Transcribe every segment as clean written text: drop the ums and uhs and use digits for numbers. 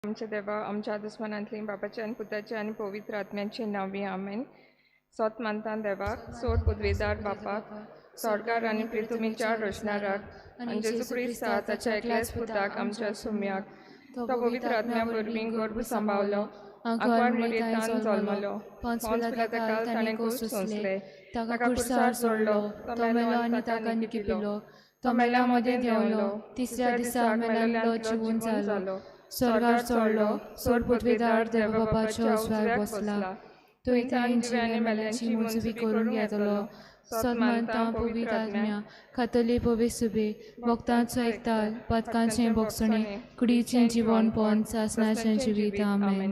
आमच्या देवा आमच्या दुस्मानांतली बापाच्या आनी पुताच्या आनी पवित्र आत्म्याचे नांवी आमेन. सोत मानता देवाक सोड पुदवेदार बापाक स्वर्गार आनी पृथ्वीच्या रचणाराक आनी जेजू क्रिस्ता ताच्या एकल्याच पुताक आमच्या सुम्याक तो पवित्र आत्म्या वरवीं गर्भ सांबावलो आंकवार मुरेतान जल्मलो पोन्स पिलाता काल ताणें कूस सोंसले ताका कुर्सार सोडलो तो मेलो आनी ताका निकिपिलो तो मेल्या मदें देंवलो तिसऱ्या दिसा मेल्यांतलो जिवून जालो स्वर्गार चडलो सोड पृथ्वीदार देवबापाच्या उजव्याक बसला थंय ताण जिव्या आनी मेल्यांची मुजबी करूंक येतलो. सत मानता पवित्र आत्म्या खातली पवित्र सुबे भक्तांचो एकताल पातकांचें भोगसणें कुडीचें जिवनपण सासणाचें जिवीत. आमेन.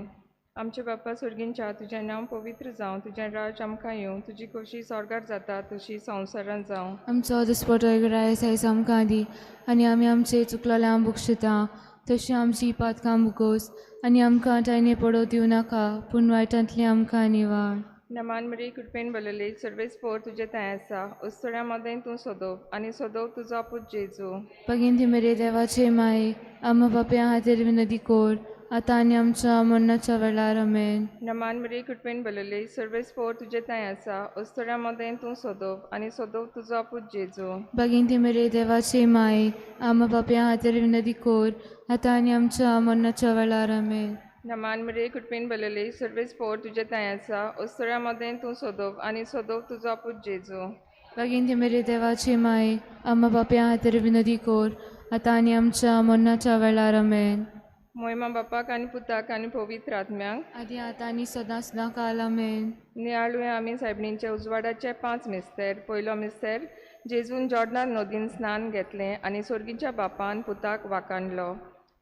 आमचे बापा स्वर्गींच्या तुजें नांव पवित्र जावं तुजें राज आमकां येवं तुजी खोशी स्वर्गार जाता तशी संवसारांत जावं. आमचो दिसपटो रायस आयज आमकां दी आनी आमी आमचे चुकलेल्या बक्षिता तशी आमची पातकां मुकोस आनी आमकां ताणे पडो दिवं नाका पूण वायटांतली आमकां निवार. नमान मरी कृपेन बलले सर्वेस पोर तुजें थंय आसा उस्तोड्या मदें तूं सोदोव आनी सोदोव तुजो पूत जेजू. भगिनी मेरे देवाचे माये आम्हा पापयां खातीर विनंती कर आतां आनी आमच्या मरणाच्या वेळार. आमेन. नमान मरी कृपेन बलले सर्वेस पोर तुजें थंय आसा उस्तोड्या मदें तूं सोदोव आनी सोदोव तुजो पूत जेजू. भगिनी मेरे देवाचे माये आम्हा पापयां खातीर विनंती कर आतां आनी आमच्या मरणाच्या वेळार. आमेन. नमान मरे कृपेन बलले सर्वेस पोर तुजें थंय आसा उस्तोड्या मदें तूं सोदोव आनी सोदोव तुजो पूत जेजू. भगिनी मेरे देवाचे माये आम्हा पापयां खातीर विनंती कर आतां आनी आमच्या मरणाच्या वेळार. आमेन. मोहिमा बापाक आनी पुताक आनी पवित्र आत्म्यांक आदी आतां आनी सदां सदां काल. आमेन. नियाळुया आमी सायबिणीच्या उजवाडाचे 5 मिस्तेर. पयलो मिस्तेर जेजून जॉर्डन नदीन स्नान घेतलें आनी स्वर्गीच्या बापान पुताक वाकाणलो.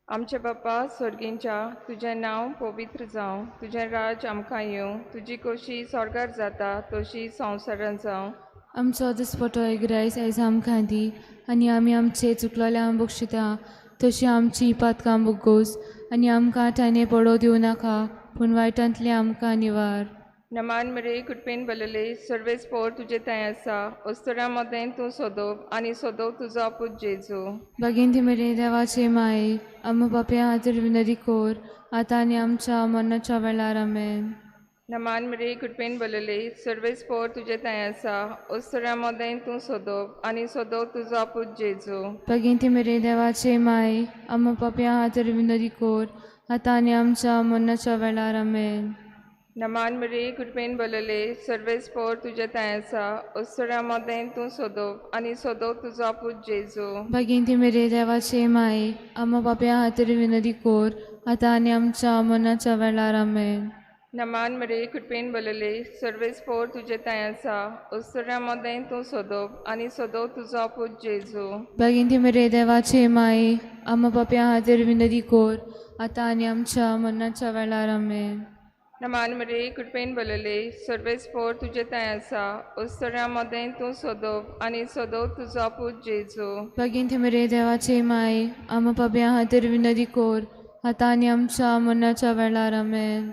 आमचे बापा स्वर्गींच्या तुजें नांव पवित्र जावं तुजें राज आमकां येवं तुजी खोशी स्वर्गार जाता तशी संवसारांत जावं. आमचो दिसपटो रायस आयज आमकां दी आनी आमी आमचे चुकलेल्या बक्षिता तशी आमची पातकां बुगोस आनी आमकां ताणे पडो दिवं नाका पूण वायटांतली आमकां निवार. नमान मरे कृपेन बलले सर्वेस पोर तुजें थंय आसा उस्तोड्या मदें तूं सोदोव आनी सोदोव तुजो पूत जेजू. भगिनी मेरे देवाचे माये आम्हा पापयां खातीर विनंती कर आतां आनी आमच्या मरणाच्या वेळार. आमेन. नमान मरे कृपेन बलले सर्वेस पोर तुजें थंय आसा उस्तोड्या मदें तूं सोदोव आनी सोदोव तुजो पूत जेजू. भगिनी मेरे देवाचे माये आम्हा पापयां खातीर विनंती कर आतां आनी आमच्या मरणाच्या वेळार. आमेन. नमान मरे कृपेन बलले सर्वेस पोर तुजें थंय आसा उस्तोड्या मदें तूं सोदोव आनी सोदोव तुजो पूत जेजू. भगिनी मेरे देवाचे माये आम्हा पापयां खातीर विनंती कर आतां आनी आमच्या मरणाच्या वेळार. आमेन. नमान मरे कृपेन बलले सर्वेस पोर तुजें थंय आसा उस्तोड्या मदें तूं सोदोव आनी सोदोव तुजो पूत जेजू. भगिनी मेरे देवाचे माये आम्हा पापयां खातीर विनंती कर आतां आनी आमच्या मरणाच्या वेळार. आमेन. नमान मरे कृपेन बलले सर्वेस पोर तुजें थंय आसा उस्तोड्या मदें तूं सोदोव आनी सोदोव तुजो पूत जेजू. भगिनी मेरे देवाचे माये आम्हा पापयां खातीर विनंती कर आतां आनी आमच्या मरणाच्या वेळार. आमेन.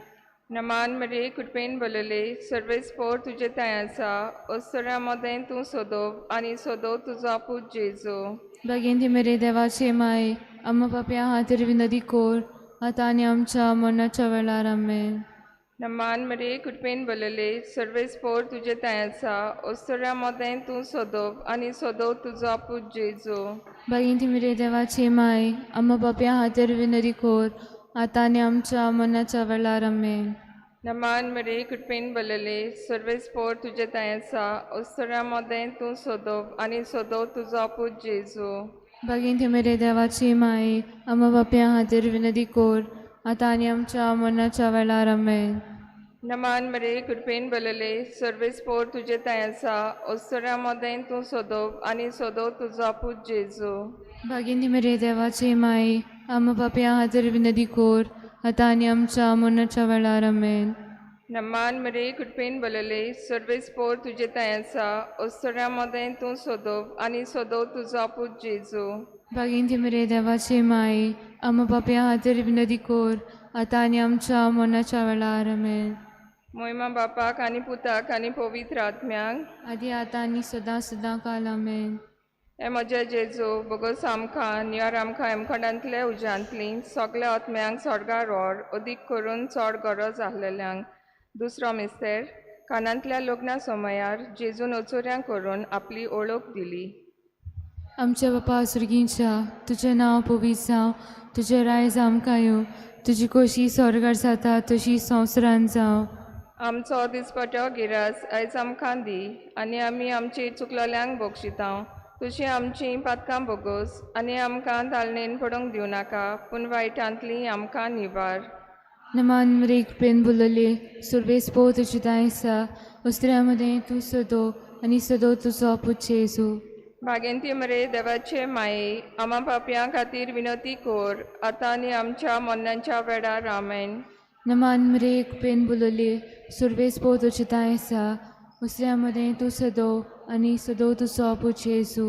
नमान मरे कृपेन बलले सर्वेस पोर तुजें थंय आसा उस्तोड्या मदें तूं सोदोव आनी सोदोव तुजो पूत जेजू. भगिनी मेरे देवाचे माये आम्हा पापयां खातीर विनंती कर आतां आनी आमच्या मरणाच्या वेळार. आमेन. नमान मरे कृपेन बलले सर्वेस पोर तुजें थंय आसा उस्तोड्या मदें तूं सोदोव आनी सोदोव तुजो पूत जेजू. भगिनी मेरे देवाचे माये आम्हा पापयां खातीर विनंती कर आतां आनी आमच्या मरणाच्या वेळार. आमेन. नमान मरे कृपेन बलले सर्वेस पोर तुजें थंय आसा उस्तोड्या मदें तूं सोदोव आनी सोदोव तुजो पूत जेजू. भगिनी मेरे देवाचे माये आम्हा पापयां खातीर विनंती कर आतां आनी आमच्या मरणाच्या वेळार. आमेन. नमान मरे कृपेन बलले सर्वेस पोर तुजें थंय आसा उस्तोड्या मदें तूं सोदोव आनी सोदोव तुजो पूत जेजू. भगिनी मेरे देवाचे माये आम्हा पापयां खातीर विनंती कर आतां आनी आमच्या मरणाच्या वेळार. आमेन. नमान मरे कृपेन बलले सर्वेस पोर तुजें थंय आसा उस्तोड्या मदें तूं सोदोव आनी सोदोव तुजो पूत जेजू. भगिनी मेरे देवाचे माये आम्हा पापयां खातीर विनंती कर आतां आनी आमच्या मरणाच्या वेळार. आमेन. मोहिमा बापाक आनी पुताक आनी पवित्र आत्म्यांक आदी आतां आनी सदां सदां काल. आमेन. हे म्हजे जेजू बोगोस आमकां नियर आमकां हेमखंडांतले उज्यांतली सगल्या आत्म्यांक स्वर्गार व्हर, अदीक करून चड गरज आसलेल्यांक. दुसरो मिस्तेर, कानांतल्या लग्ना समयार जेजून अचोऱ्यां करून आपली ओळख दिली. आमच्या बापा सुर्गींच्या, तुजें नांव पवित्र जावं, तुजें रायज आमकां येवं, तुजी खोशी स्वर्गार जाता तशी संवसारांत जावं. आमचो दिसपटो गिरास आयज आमकां दी आनी आमी आमची चुकलोल्यांक बक्षिता तुशी आमची पातकां बोगोस आनी आमकां तालनेन पडूंक दिवं नाका, पूण वायटांतली आमकां निवार. नमान मरेक प्रेन बोलले सुरवेस पो तुजी दायसा उस्त्र्या मदें तूं सदो आनी सदो तुजो पूत जेजू. भागेंती मरे देवाचे माये, आमा पापयां खातीर विनवती कोर आतां आनी आमच्या मरणाच्या वेळार. आमेन. नमान मरेक प्रेन बोलले सुरवेस पो तुजी दायसा उस्त्र्या मदें तूं सदो आनी सदो तुजो पूत जेजू.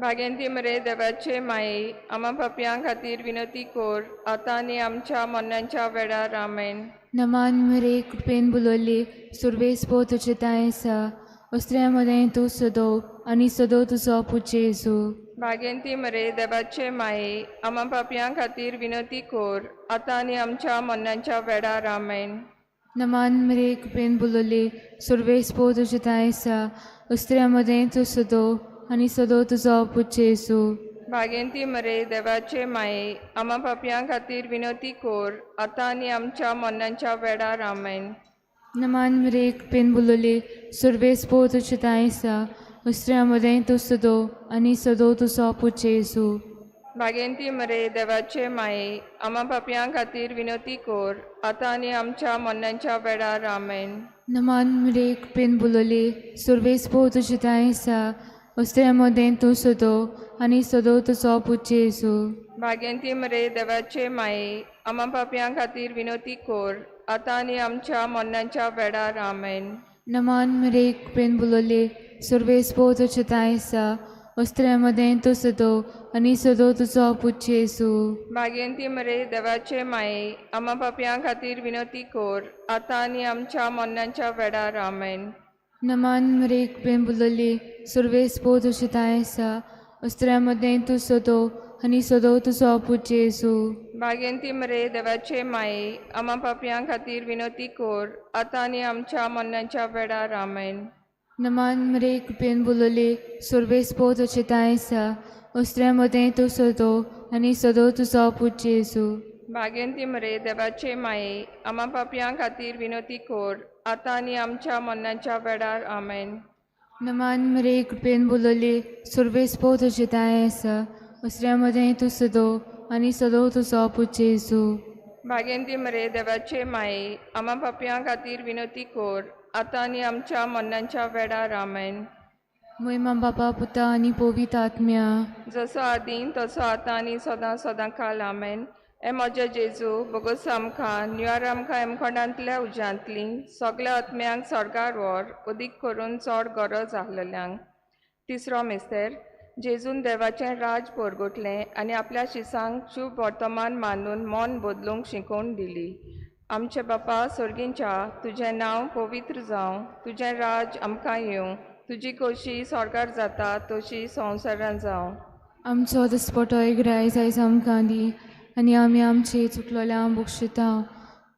भागेंती मरे देवाचे माये, आमा पापयां खातीर विनवती कोर आतां आनी आमच्या मरणाच्या वेळार. आमेन. नमान मरे कृपेन बोलले सुरवेस पो तुजें दायसा उस्त्र्या मदें तूं सदो आनी सदो तुजो पूत जेजू. भागेंती मरे देवाचे माये, आमा पापयां खातीर विनवती कोर आतां आनी आमच्या मरणाच्या वेळार. आमेन. नमान मरे कृपेन बोलले सुरवेस पो तुजें दायसा उस्त्र्या मदें तूं सदो आनी सदो तुजो पूत जेजू. भागेंती मरे देवाचे माये, आमा पापयां खातीर विनवती कोर आतां आनी आमच्या मरणाच्या वेळार. आमेन. नमान मरे कृपेन बोलले सुरवेस पो तुजें दायसा उस्त्र्या मदें तूं सदो आनी सदो तुजो पूत जेजू. भागेंती मरे देवाचे माये, आमा पापयां खातीर विनवती कोर आतां आनी आमच्या मरणाच्या वेळार. आमेन. नमान मरे कृपेन बोलले सुरवेस पो तुजें दायसा उस्त्र्या मदें तूं सदो आनी सदो तुजो पूत जेजू. भागेंती मरे देवाचे माये, आमा पापयां खातीर विनवती कोर आतां आनी आमच्या मरणाच्या वेळार. आमेन. नमान मरे कृपेन बोलले सुरवेस पो तुजें दायसा उस्त्र्या मदें तूं सदो आनी सदो तुजो पूत जेजू. भागेंती मरे देवाचे माये, आमा पापयां खातीर विनवती कोर आतां आनी आमच्या मरणाच्या वेळार. आमेन. नमान मरे कृपेन बोलले सुरवेस पो तुजें दायसा उस्त्र्या मदें तूं सदो आनी सदो तुजो पूत जेजू. भागेंती मरे देवाचे माये, आमा पापयां खातीर विनवती कोर आतां आनी आमच्या मरणाच्या वेळार. आमेन. नमान मरे कृपेन बोलले सुरवेस पो तुजें दायसा उस्त्र्या मदें तूं सदो आनी सदो तुजो पूत जेजू. भागेंती मरे देवाचे माये, आमा पापयां खातीर विनवती कोर आतां आनी आमच्या मरणाच्या वेळार. आमेन. नमान मरे कृपेन बोलले सुरवेस पो तुजें दायसा उस्त्र्या मदें तूं सदो आनी सदो तुजो पूत जेजू. भागेंती मरे देवाचे माये, आमा पापयां खातीर विनवती कोर आतां आनी आमच्या मरणाच्या वेळार. आमेन. मोयमा बापा पुता आनी पवित्र आत्म्या, जसो आदीं तसो आतां आनी सदां सदां काल. आमेन. हे म्हजे जेजू, बोगोस आमकां निवार आमकां हेमखंडांतल्या उज्यांतली सगल्या आत्म्यांक स्वर्गार व्हर, अदीक करून चड गरज आसलेल्यांक. तिसरो मिस्तेर, जेजून देवाचें राज परगटलें आनी आपल्या शिसांक शुभ वर्तमान मानून मन बदलूंक शिकोवन दिली. आमचे बापा सर्गींच्या, तुजें नांव पवित्र जावं, तुजें राज आमकां येवं, तुजी खोशी स्वर्गार जाता तशी संवसारान जावं. आमचो दिसपटो एक रायज आयज आमकां दी आनी आमी आमचे चुकलोल्या बक्षिता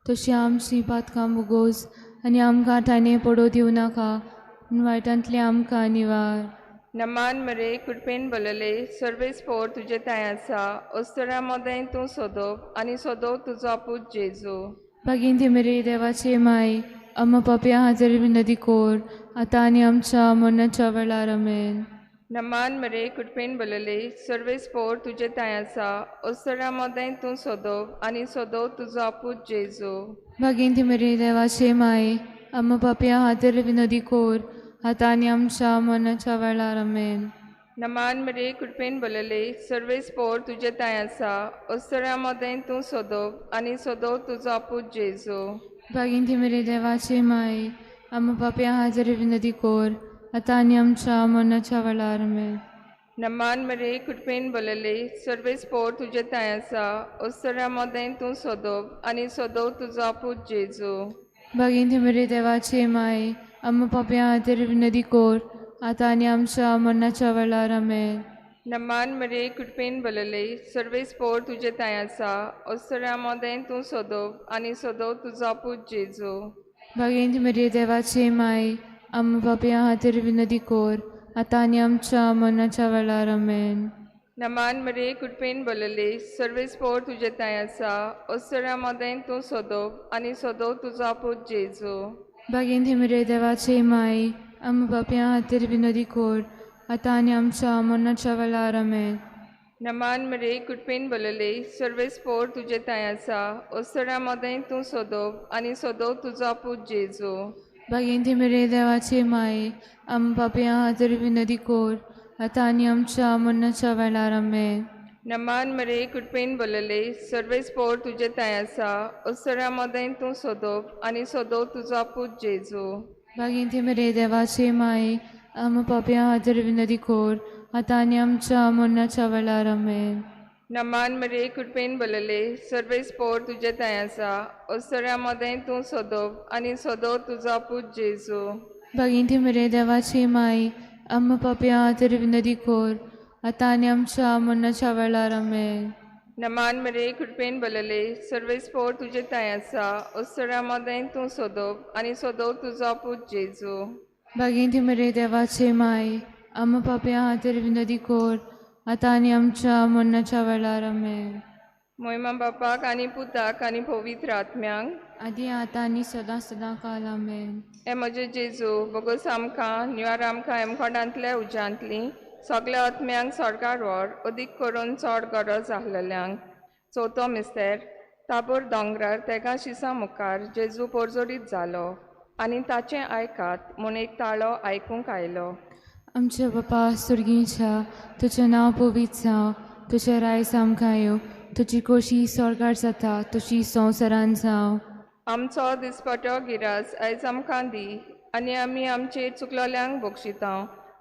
तशी आमची पातकां बोगोस आनी आमकां ताणें पडो दिवं नाका, वायटांतलें आमकां निवार. नमान मरे कृपेन बोलले सर्वेस पोर तुजे थंय आसा, अस्तुऱ्यां मदें तूं सोदप आनी सोदो तुजो पूत जेजू. बागीन मेरे देवाचे माय, अम्मा पापया हाजेर विनती कोर आतां आनी आमच्या मरणाच्या वेळार. आमेन. नमान मरे कृपेन बोलले सर्वेस पोर तुजे थंय आसा, अस्तुऱ्यां मदें तूं सोदप आनी सोदो तुजो पूत जेजू. बागीन मेरे देवाचे माय, अम्मा पापया हाजेर विनती कोर आतां आनी आमच्या मरणाच्या वेळार. आमेन. नमान मरे कृपेन बोलले सर्वेस पोर तुजे थंय आसा, अस्तुऱ्यां मदें तूं सोदप आनी सोदो तुजो पूत जेजू. बागीन मेरे देवाचे माय, अम्मा पापया हाजेर विनती कोर आतां आनी आमच्या मरणाच्या वेळार. आमेन. नमान मरे कृपेन बोलले सर्वेस पोर तुजे थंय आसा, अस्तुऱ्यां मदें तूं सोदप आनी सोदो तुजो पूत जेजू. बागीन मेरे देवाचे माय, अम्मा पापया हाजेर विनती कोर आतां आनी आमच्या मरणाच्या वेळार. आमेन. नमान मरे कृपेन बलले सर्वेस पोर तुजे तांय आसा ओसऱ्या मोदें तूं सोदोव आनी सोदोव तुजो पूत जेजू. भागेंत मरिये देवाचे माय, आम पापयां खातीर विनंती कोर, आतां आनी आमच्या मरणाच्या वेळार. आमेन. नमान मरे कृपेन बलले सर्वेस पोर तुजे तांय आसा ओसऱ्या मोदें तूं सोदोव आनी सोदोव तुजो पूत जेजू. भागेंत मरिये देवाचे माय, आम पापयां खातीर विनंती कोर, आतां आनी आमच्या मरणाच्या वेळार. आमेन. नमान मरे कृपेन बलले सर्वेस पोर तुजे तांय आसा ओसऱ्या मोदें तूं सोदोव आनी सोदोव तुजो पूत जेजू. भागेंत मरिये देवाचे माय, आम पापयां खातीर विनंती कोर, आतां आनी आमच्या मरणाच्या वेळार. आमेन. नमान मरे कृपेन बलले सर्वेस पोर तुजे तांय आसा ओसऱ्या मोदें तूं सोदोव आनी सोदोव तुजो पूत जेजू. भागेंत मरिये देवाचे माय, आम पापयां खातीर विनंती कोर, आतां आनी आमच्या मरणाच्या वेळार. आमेन. नमान मरे कृपेन बलले सर्वेस पोर तुजे तांय आसा ओसऱ्या मोदें तूं सोदोव आनी सोदोव तुजो पूत जेजू. भागेंत मरिये देवाचे माय, आम पापयां खातीर विनंती कोर, आतां आनी आमच्या मरणाच्या वेळार. आमेन. नमान मरे कृपेन बलले सर्वेस पोर तुजे तांय आसा ओसऱ्या मोदें तूं सोदोव आनी सोदोव तुजो पूत जेजू. भागेंत मरिये देवाचे माय, आम पापयां खातीर विनंती कोर, आतां आनी आमच्या मरणाच्या वेळार. आमेन. मोयमा बापाक आनी पुताक आनी पवित्र आत्म्यांक, आदी आतां आनी सदां सदां काल. आमेन. हे म्हजे जेजू, बोगोस आमकां निवार आमकां हेमकोंडांतल्या उज्यांतली सगल्या आत्म्यांक स्वर्गार व्हर, अदीक करून चड गरज आसलेल्यांक. चवथो मिस्तेर. ताबोर दोंगरार तेगां शिसां मुखार जेजू पोरजोडीत जालो आनी ताचें आयकात म्हूण एक ताळो आयकूंक आयलो. आमच्या बापा सुर्गीच्या, तुजें नांव पवित्र जावं, तुजें रायस आमकां येवं, तुजी खोशी स्वर्गार जाता तशी संवसारान जावं. आमचो दिसपटो गिरास आयज आमकां दी आनी आमी आमचेर चुकलोल्यांक बक्षिता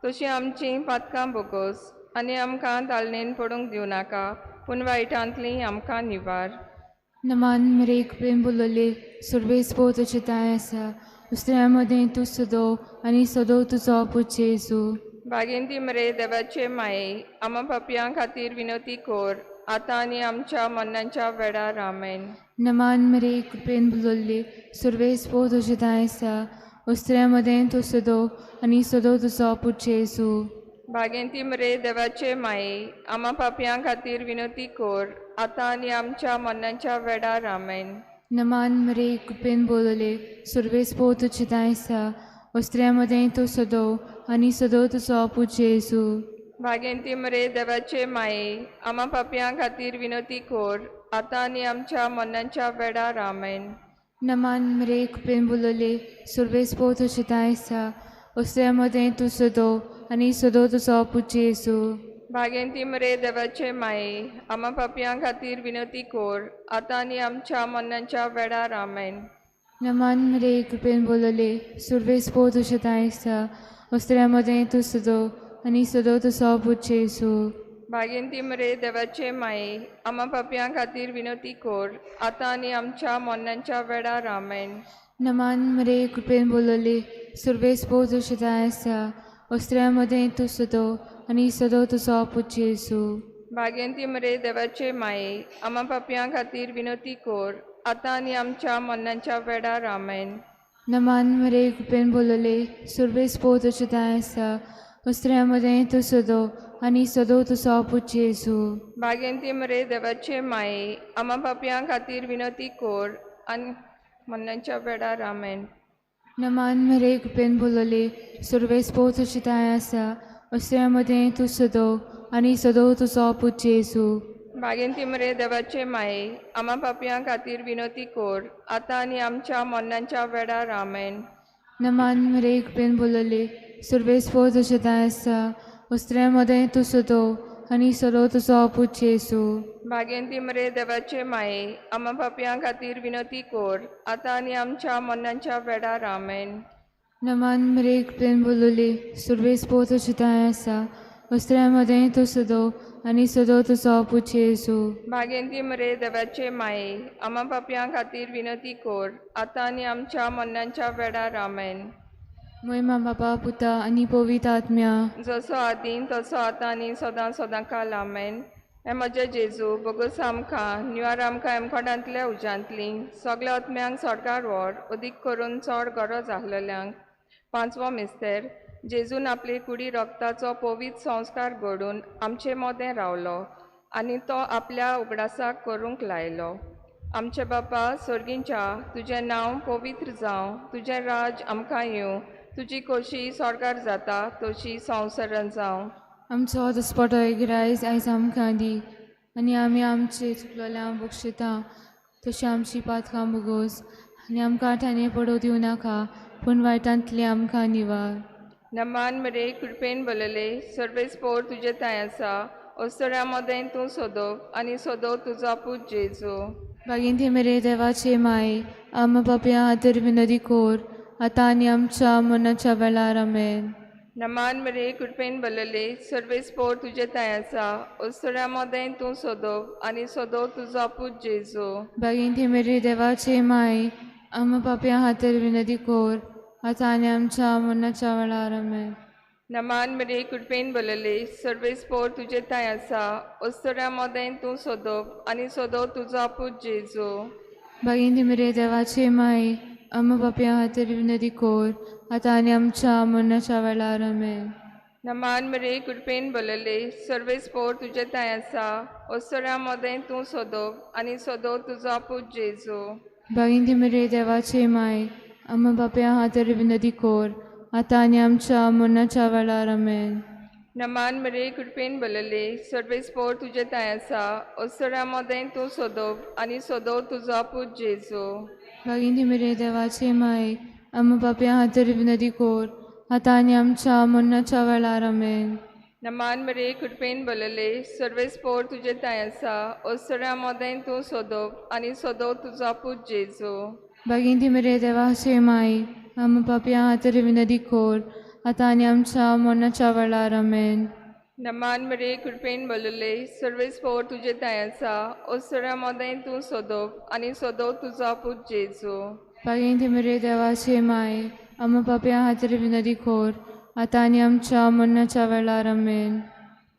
तशीं आमचीं पातकां बोगोस आनी आमकां तालनेन पडूंक दिवं नाका, पूण वायटांतली आमकां निवार. नमान मरेक प्रेम बोलले सर्वेस पो तुजें तांय आसा, दुसऱ्या मदें तूं सदो आनी सदो तुजो पूत जेजू. बागेंती मरे देवाचे माये, आमा पापयां खातीर विनवती कोर, आतां आनी आमच्या मरणाच्या वेळार. आमेन. नमान मरेक प्रेम बोलले सर्वेस पो तुजें तांय आसा, दुसऱ्या मदें तूं सदो आनी सदो तुजो पूत जेजू. बागेंती मरे देवाचे माये, आमा पापयां खातीर विनवती कोर, आतां आनी आमच्या मरणाच्या वेळार. आमेन. नमान मरेक कृपेन बोलले सर्वेस पो तुजें तांय आसा, दुसऱ्या मदें तूं सदो आनी सदो तुजो पूत जेजू. बागेंती मरे देवाचे माये, आमा पापयां खातीर विनवती कोर, आतां आनी आमच्या मरणाच्या वेळार. आमेन. नमान मरेक कृपेन बोलले सर्वेस पो तुजें तांय आसा, दुसऱ्या मदें तूं सदो आनी सदो तुजो पूत जेजू. बागेंती मरे देवाचे माये, आमा पापयां खातीर विनवती कोर, आतां आनी आमच्या मरणाच्या वेळार. आमेन. नमान मरे कृपेन बोलले सर्वेस पो तुजें तांय आसा, दुसऱ्या मदें तूं सदो आनी सदो तुजो पूत जेजू. बागेंती मरे देवाचे माये, आमा पापयां खातीर विनवती कोर, आतां आनी आमच्या मरणाच्या वेळार. आमेन. नमान मरे कृपेन बोलले सर्वेस पो तुजें तांय आसा, दुसऱ्या मदें तूं सदो आनी सदो तुजो पूत जेजू. बागेंती मरे देवाचे माये, आमा पापयां खातीर विनवती कोर, आतां आनी आमच्या मरणाच्या वेळार. आमेन. नमान मरे कृपेन बोलले सर्वेस पो तुजें तांय आसा, दुसऱ्या मदें तूं सदो आनी सदो तुजो पूत जेजू. बागेंती मरे देवाचे माये, आमा पापयां खातीर विनवती कोर, आनी मरणाच्या वेळार. आमेन. नमान मरे कृपेन बोलले सर्वेस पो तुजें तांय आसा, दुसऱ्या मदें तूं सदो आनी सदो तुजो पूत जेजू. बागेंती मरे देवाचे माये, आमा पापयां खातीर विनवती कोर, आतां आनी आमच्या मरणाच्या वेळार. आमेन. नमान मरे कृपेन बोलले सर्वेस पो तुजें तांय आसा, दुसऱ्या मदें तूं सदो आनी सदो तुजो पूत जेजू. बागेंती मरे देवाचे माये, आमा पापयां खातीर विनवती कोर, आतां आनी आमच्या मरणाच्या वेळार. आमेन. नमान मरे कृपेन बोलले सर्वेस पो तुजें तांय आसा, दुसऱ्या मदें तूं सदो आनी सदो तुजो पूत जेजू. बागेंती मरे देवाचे माये, आमा पापयां खातीर विनवती कोर, आतां आनी आमच्या मरणाच्या वेळार. आमेन. मोयमा बापा पुता आनी पवित्र आत्म्या. जसो आदीं तसो आतां आनी सदां सदां काल आमेन. हे म्हजे जेजू, बोगोस आमकां निवार आमकां एमकोडांतल्या उज्यांतली सगल्या आत्म्यांक सरकार व्हर, अदीक करून चड गरज आसलेल्यांक. पांचवो मिस्तेर. जेजून आपले कुडी रक्ताचो पवित्र संस्कार घडून आमचे मदें रावलो आनी तो आपल्या उगडासाक करूंक लायलो. आमचे बापा सर्गींच्या, तुजें नांव पवित्र जावं, तुजें राज आमकां येवं, तुजी कशी सरकार जाता तशी संवसारान जावं. आमचो दसपटो एक रायस आयज आमकां दी आनी आमी आमचे चुकलोल्यांक बक्षिता तशी आमची पातकां भोगोस आनी आमकां ठाणे पडोवं दिवं नाका पूण वायटांतली आमकां निवार. नमान मरे, कृपेन बलले, सर्वेस्पोर तुजे थंय आसा, ओसऱ्या मदें तूं सोदो आनी सोदो तुजो पूत जेजू. बागीन मेरे देवाचे माय, आमा पापया खातीर विनोदी कोर आतां आनी आमच्या मरणाच्या वेळार आमेन. नमान मरे, कृपेन बलले, सर्वेस्पोर तुजे थंय आसा, ओसऱ्या मदें तूं सोदो आनी सोदो तुजो पूत जेजू. बागीन मेरे देवाचे माय, आमा पापया खातीर विनोदी कोर आतां आनी आमच्या मरणाच्या वेळार आमेन. नमान मरे, कृपेन बलले, सर्वेस्पोर तुजे थंय आसा, ओसऱ्या मदें तूं सोदो आनी सोदो तुजो पूत जेजू. बागीन मेरे देवाचे माय, आमा पापया खातीर विनोदी कोर आतां आनी आमच्या मरणाच्या वेळार आमेन. नमान मरे, कृपेन बलले, सर्वेस्पोर तुजे थंय आसा, ओसऱ्या मदें तूं सोदो आनी सोदो तुजो पूत जेजू. बागीन मेरे देवाचे माय, आमा पापया खातीर विनोदी कोर आतां आनी आमच्या मरणाच्या वेळार आमेन. नमान मरे, कृपेन बलले, सर्वेस्पोर तुजे थंय आसा, ओसऱ्या मदें तूं सोदो आनी सोदो तुजो पूत जेजू. बागीन मेरे देवाचे माय, आमा पापया खातीर विनोदी कोर आतां आनी आमच्या मरणाच्या वेळार आमेन. नमान मरे, कृपेन बलले, सर्वेस्पोर तुजे थंय आसा, ओसऱ्या मदें तूं सोदो आनी सोदो तुजो पूत जेजू. बागीन मेरे देवाचे माय, आमा पापया खातीर विनोदी कोर आतां आनी आमच्या मरणाच्या वेळार आमेन. नमान मरे, कृपेन बलले, सर्वेस्पोर तुजे थंय आसा, ओसऱ्या मदें तूं सोदो आनी सोदो तुजो पूत जेजू. बागीन मेरे देवाचे माय, आमा पापया खातीर विनोदी कोर आतां आनी आमच्या मरणाच्या वेळार आमेन.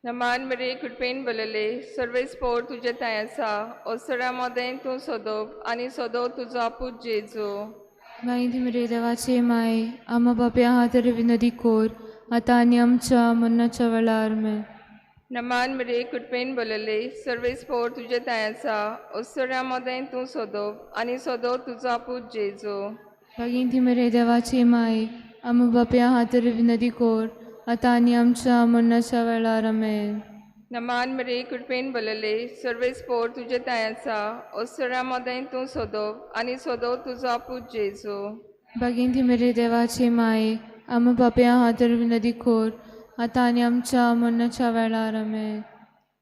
नमान मरे, कृपेन बलले, सर्वेस्पोर तुजे थंय आसा, ओसऱ्या मदें तूं सोदो आनी सोदो तुजो पूत जेजू. बागीन मेरे देवाचे माय, आमा पापया खातीर विनोदी कोर आतां आनी आमच्या मरणाच्या वेळार आमेन. नमान मरे, कृपेन बलले, सर्वेस्पोर तुजे थंय आसा, ओसऱ्या मदें तूं सोदो आनी सोदो तुजो पूत जेजू. बागीन मेरे देवाचे माय, आमा पापया खातीर विनोदी कोर आतां आनी आमच्या मरणाच्या वेळार आमेन. नमान मरे, कृपेन बलले, सर्वेस्पोर तुजे थंय आसा, ओसऱ्या मदें तूं सोदो आनी सोदो तुजो पूत जेजू. बागीन मेरे देवाचे माय, आमा पापया खातीर विनोदी कोर आतां आनी आमच्या मरणाच्या वेळार आमेन.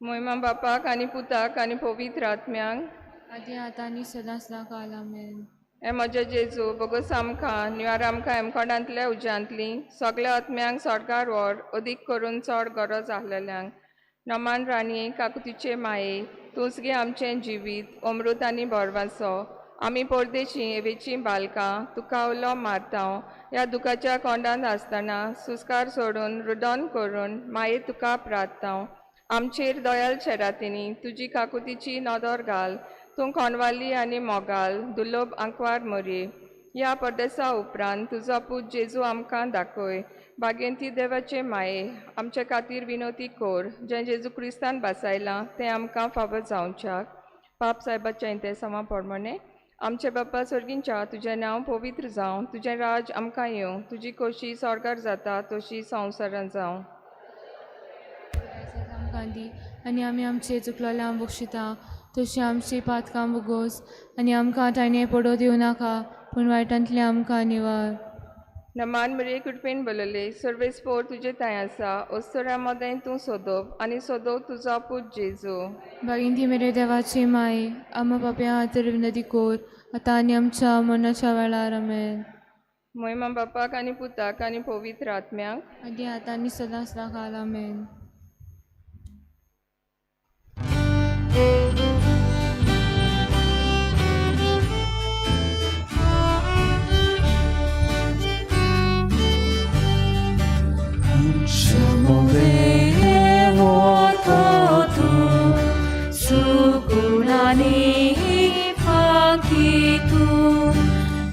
मोयमा बापाक आनी पुताक आनी पवित्र आत्म्यांक आदी आतां आनी सदां सदां काल आमेन. हे म्हजे जेजू, बोगोस आमकां निवार आमकां एमकोडांतल्या उज्यांतली सगल्या आत्म्यांक सरकार व्हर, अदीक करून चड गरज आसलेल्यांक. नमान राणये, काकुतीचे माये, तूंच गे आमचें जिवीत अमृत आनी भरवासो. आमी परदेशी एवेचीं बालकां तुका उलो मारता. ह्या दुखाच्या कोंडांत आसतना सुस्कार सोडून रुदन करून माये तुका प्रार्थता. आमचेर दयाल शेरातिनी तुजी काकुतीची नदर घाल. तूं कोणवाली आनी मोगाल दुर्लभ आंकवार मरये. ह्या परदेसा उपरांत तुजो पूत जेजू आमकां दाखय. बागेंती देवाचे माये, आमचे खातीर विनोती कोर, जें जेजू क्रिस्तान बासायलां तें आमकां फावो जावच्याक. पाप सायबाच्या इंतेसांवा प्रमाणे आमचे बापा सर्गींच्या, तुजें नांव पवित्र जावं, तुजें राज आमकां येवं, तुजी कशी स्वर्गार जाता तशी संवसारान जावं. आमकां दी आनी आमी आमचे चुकलोल्यांक बक्षिता तशी आमची पातकां भोगोस आनी आमकां ताणें पडोवं दिवं नाका पूण वायटांतलें आमकां निवार. नमान मरे, कृपेन बलले, सर्वेस्पोर तुजे थंय आसा, ओसऱ्या मदें तूं सोदप आनी सोदो तुजो पूत जेजू. बागीन मेरे देवाचे माय, आमा पापया खातीर विनोदी कोर आतां आनी आमच्या मरणाच्या वेळार आमेन. मोयमा बापाक आनी पुताक आनी पवित्र आत्म्याक आदी आतां आनी सदां सदां काल आमेन. Ani facitum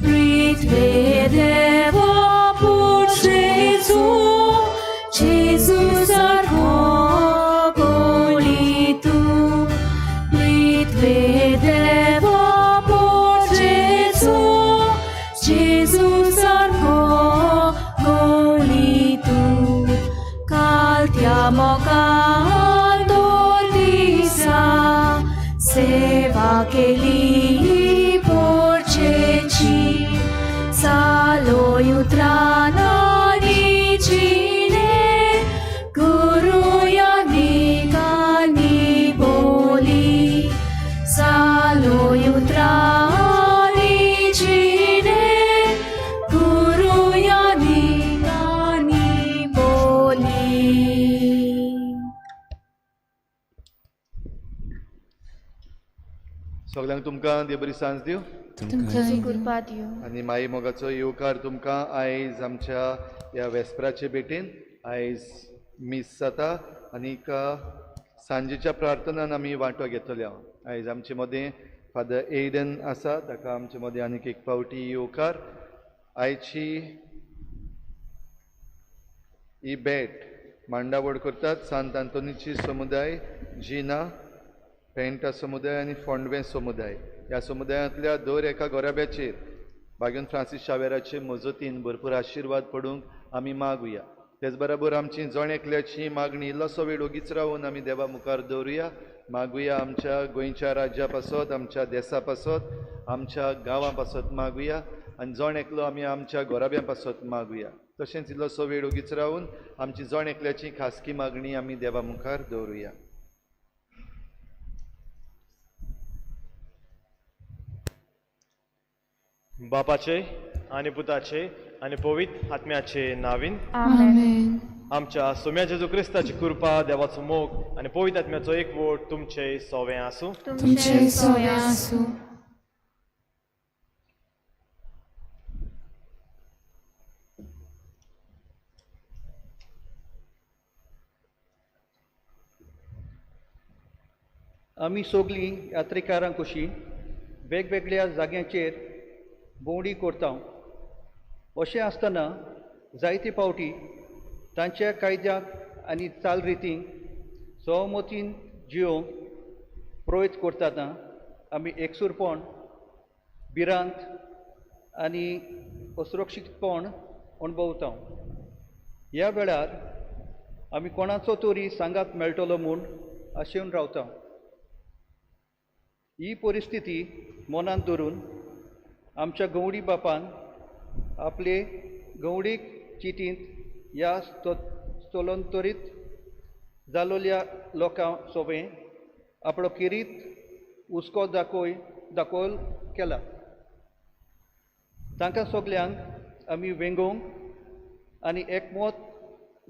Pritve Deva pur Jesu, Jesus arcogolitu. Pritve Deva pur Jesu, Jesus arcogolitu. Caltiamo cantorisa, seva केली पोर्चेची, सालो उत्रानानी जिने, गुरुया निकानी बोली. सालो उत्रानी जिने, गुरुया निकानी बोली. सगल्यांक तुमकां देव बरी सांज दिवं. तुमकां कृपा दिवं. आनी माई मोगाचो येवकार तुमकां आयज आमच्या ह्या वेस्पराचे भेटेन. आयज मीस जाता आनीक सांजेच्या प्रार्थनान आमी वांटो घेतले. आयज आमचे मदें फादर एडन आसा, ताका आमचे मदें आनीक एक फावटी येवकार. आयची ही भेट मांडावळ करतात सांत आंतोनीची समुदाय, जिना पेंटा समुदाय आनी फोंडवें समुदाय. ह्या समुदायांतल्या दर एका गोराब्याचेर बागेन फ्रांसीस शावेराचे मजतीन भरपूर आशिर्वाद पडूंक आमी मागुया. तेच बराबर आमची जण एकल्याची मागणी इल्लोसो वेळ ओगीच रावून आमी देवा मुखार दवरुया. मागुया आमच्या गोंयच्या राज्या पासत, आमच्या देसा पासत, आमच्या गांवां पासत मागुया आनी जण एकलो आमी आमच्या गोराब्यां पासत मागुया. तशेंच इल्लोसो वेळ ओगीच रावून आमची जण एकल्याची खासगी मागणी आमी देवा मुखार दवरुया. बापाचे आनी पुताचे आनी पवित्र आत्म्याचे नावीन. आमेन. आमच्या सोम्या जेजू क्रिस्ताची कृपा, देवाचो मोग आनी पवित्र आत्म्याचो एकवट तुमचे सोवे आसूं. तुमचे सोवे आसूं. आमी सगलीं यात्रेकारां कशीं वेगवेगळ्या जाग्यांचेर भोंवडी करता. अशें आसतना जायते फावटी तांच्या कायद्याक आनी चालरितींक सहमतीन जियोवंक प्रयत्न करतना आमी एकसूरपण, भिरांत आनी असुरक्षीतपण अणभवता. ह्या वेळार आमी कोणाचो तरी सांगात मेळटलो म्हूण आशेवन रावता. ही परिस्थिती मनांत धरून आमच्या गवडी बापान आपले गवडीक चिटींत ह्या स्थलांतरीत जालोल्या लोकां सोबें आपलो खेरीत हुस्को दाखोवल केला. तांकां सगल्यांक आमी वेंगोवंक आनी एकमत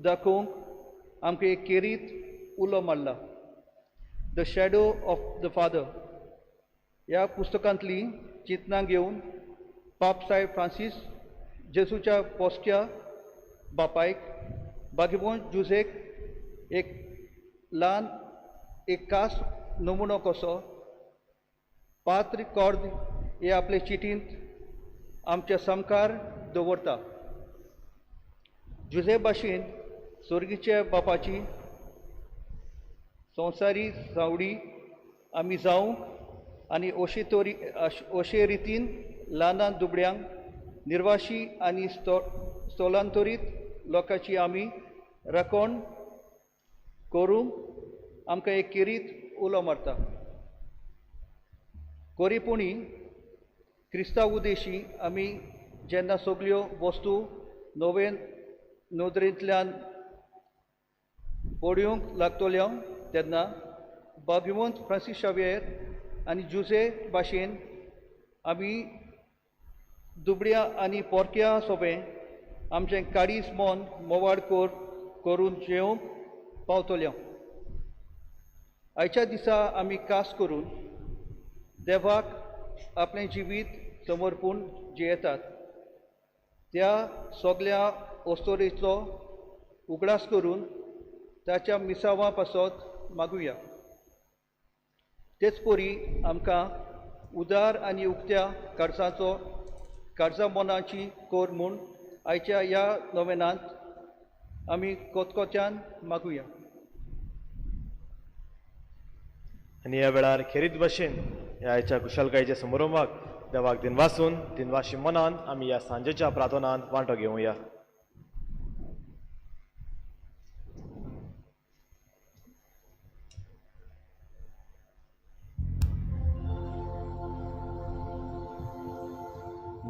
दाखोवंक आमकां एक खेरीत उलो मारला. The shadow of the father ह्या पुस्तकांतली चिंतनां घेवन पाप साहेब फ्रांसीस जेजूच्या पोसक्या बापायक बागेबोन जुझेक एक ल्हान एक खास नमुनो कसो पात्र कॉर्द हे आपले चिटींत आमच्या सामकार दवरता. जुझे भाशेन सोर्गीच्या बापाची संवसारी सावडी आमी जावंक आनी अशे तरी अशे रितीन ल्हान दुबड्यांक निर्वाशी आनी स्थलांतरीत लोकांची आमी राखण करूंक आमकां एक खेरीत उलो मारता. कोरीपुणी क्रिस्तांव उदेशी आमी जेन्ना सगल्यो वस्तू नवे नदरेंतल्यान पळोवंक लागतल्यो तेन्ना भाग्यवंत फ्रांसीस शावियर आनी जुझे भाशेन आमी दुबड्या आनी पोरक्या सोबें आमचें काडीस मन मोवाड करून जेवंक पावतल्यो. आयच्या दिसा आमी खास करून देवाक आपलें जिवीत समर्पूण जियेतात त्या सगल्या अस्तोरेचो उगडास करून ताच्या मिसांवा पासत मागुया. तेच परी आमकां उदार आनी उक्त्या काळजाचो काळजा मनाची कोर म्हूण आयच्या ह्या नोवेनांत आमी कोतकोत्यान मागुया. आनी ह्या वेळार खेरीत भशेन ह्या आयच्या कुशलकायेच्या समारंभाक देवाक दिनवासून दिनवाशी मनान आमी ह्या सांजेच्या प्रार्थनांत वांटो घेवया.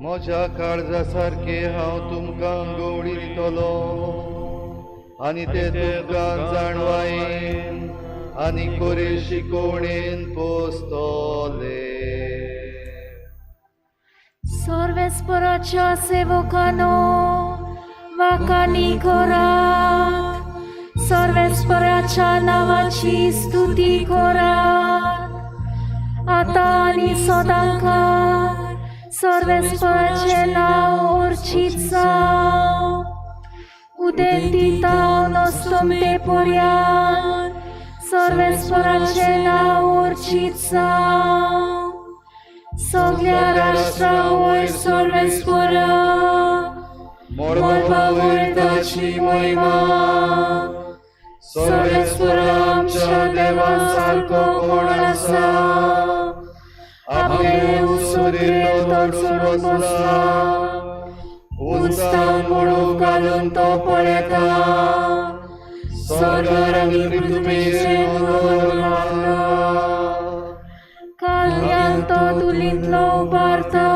म्हज्या काळजा सारकें हांव तुमकां गवळी दितलो आनी ते तुमकां जाणवायेन आनी कोरे शिकोवणेन पोसतले. सर्वेस्पराच्या सेवकानो वाखाणी करात, सर्वेस्पराच्या नांवाची स्तुती करात, आतां आनी सदांकाळ सर्वेस्पराचें नांव उर्चीत जावं. उदेंती तावन अस्तमते पर्यांत सर्वेस्पराचें नांव उर्चीत जावं. सगल्या राष्ट्रां वयर सर्वेस्परा, मळबा वयर ताची महिमा. सर्वेस्परा आमच्या देवा सारको कोण आसा? आपले उसुरेर तो चडून बसला, उंचावन मोडून घालून तो पळयता. सर्गार आनी पृथ्वीचेर नदर मारता, कालयांक तो धुलींतलो उबारता,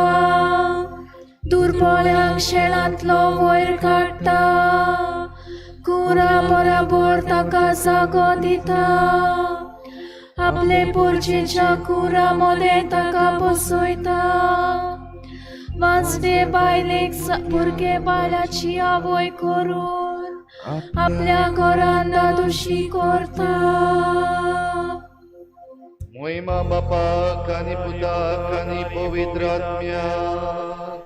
दुर्बळ्यांक शेणांतलो वयर काडटा, कुरा बराबर ताका जागो दिता, आपले पोरचेच्या कुरा मदें ताका बसयता. वांजडे बायलेक भुरगे बायलाची आवय करून आपल्या घरान दादोशी करता. महिमा बापाक आनी पुताक आनी पवित्र आत्म्याक,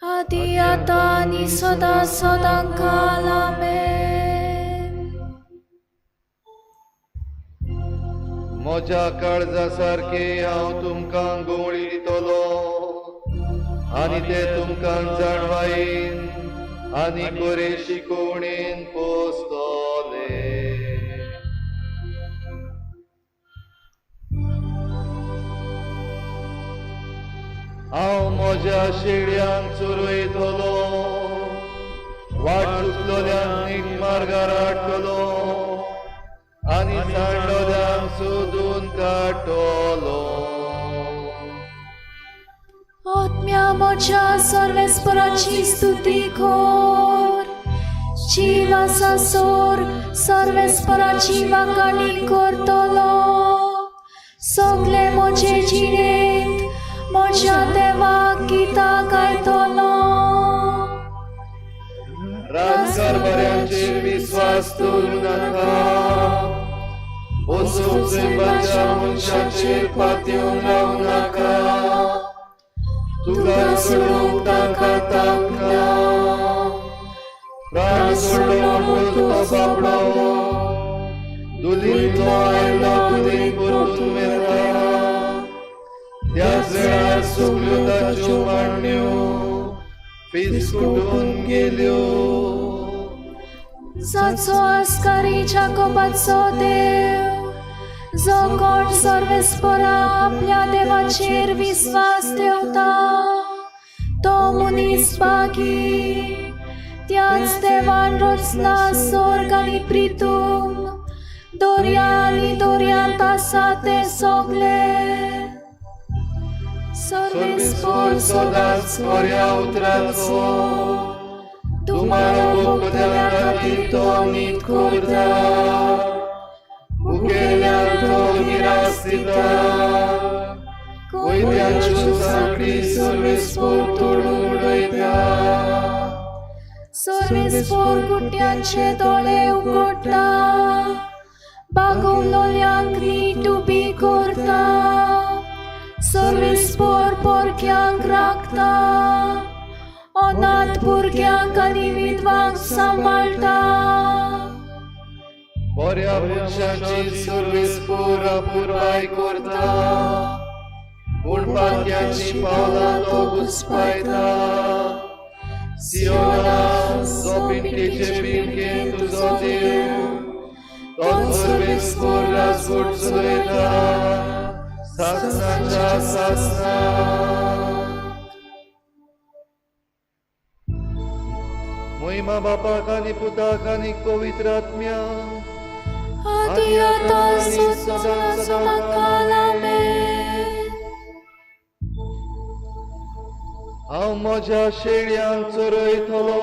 आदी आतां आनी सदां सदां काल. आमेन. म्हज्या काळजा सारकें हांव तुमकां गवळी दितलो आनी ते तुमकां जाणवायेन आनी कोरे शिकोवणेन पोसतले. हांव म्हज्या शेळयांक चरयतलो, वाट चुकलोल्यांक नीट मार्गार हाडटलो आनी सांडलोल्यांक सोदून काडटलो. आत्म्या म्हज्या सर्वेस्पराची स्तुती कर, जीव आसा सोर सर्वेस्पराची वाखाणी करतलो. सगळे म्हजे जिणेंत म्हज्या देवाक गितां गायतलो. राजकारभाऱ्यांचेर विस्वास दवरूं नाका, वचूंक सैमाच्या मनशाचेर पातयेवन रावूं नाका. तुका सोडूंक तांकां तांक ना, प्राण सोडलो म्हूण तो बाबडो, दुलींतलो आयलो दुलींत परतून वता. त्याच वेळार सगल्यो ताच्यो मांडण्यो फिसकुटून गेल्यो. जाचो आस्कारी जाकोबाचो देव, जो कोण सर्वेस्परा आपल्या देवाचेर विस्वास ठेवता तो मनीस बागी. त्याच देवान रचला स्वर्ग आनी प्रितूम, दर्या आनी दर्यांत आसा ते सगळे. सर्वेस्पर सदांच खऱ्या उतराचो तुमारो भोगत्या खातीर तो नीत करता, भुकेल्यांक तो गिरास दिता, कोयत्याच्यो सांकळी सर्वेस्पर तोडून उडयता. सर्वेस्पर गुट्यांचे दोळे उगडटा, बागवलोल्यांक नीट उबी करता, सर्वेस्पर पोरक्यांक राखता, अनाथ भुरग्यांक आनी विधवांक सांबाळटा. बऱ्या मनशाची सर्वीस पुरा पुरवाय करता, पूण पातक्याची पावलां तो घुसपायता. सियोना, जो पिंडकेचे पिंडकेन तुजो देव, तो सर्वीस पुरा राजवट चलयता, सासनाच्या सासना. महिमा बापाक आनी पुताक आनी पवित्र आत्म्याक, आदी आतां सदां सदां काल. आमेन. हांव म्हज्या शेळयांक चरयतलो,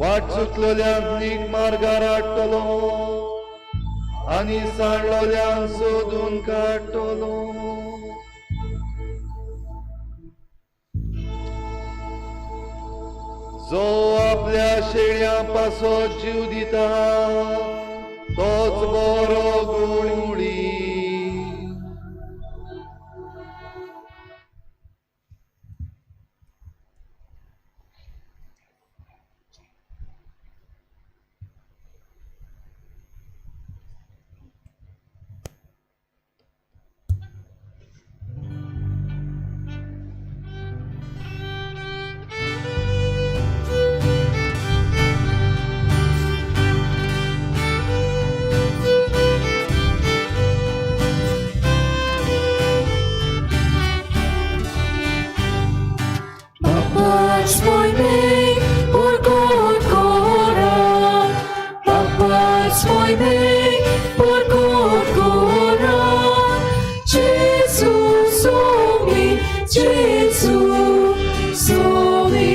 वाट चुकलेल्यांक नीट मार्गार हाडटलो आनी सांडलोल्यांक सोदून काडटलो. जो आपल्या शेळयां पासत जीव दिता तोच बरो गुळी. Papa's muy bem por corcoran. Papa's muy bem por corcoran. Jesus me, Jesus me.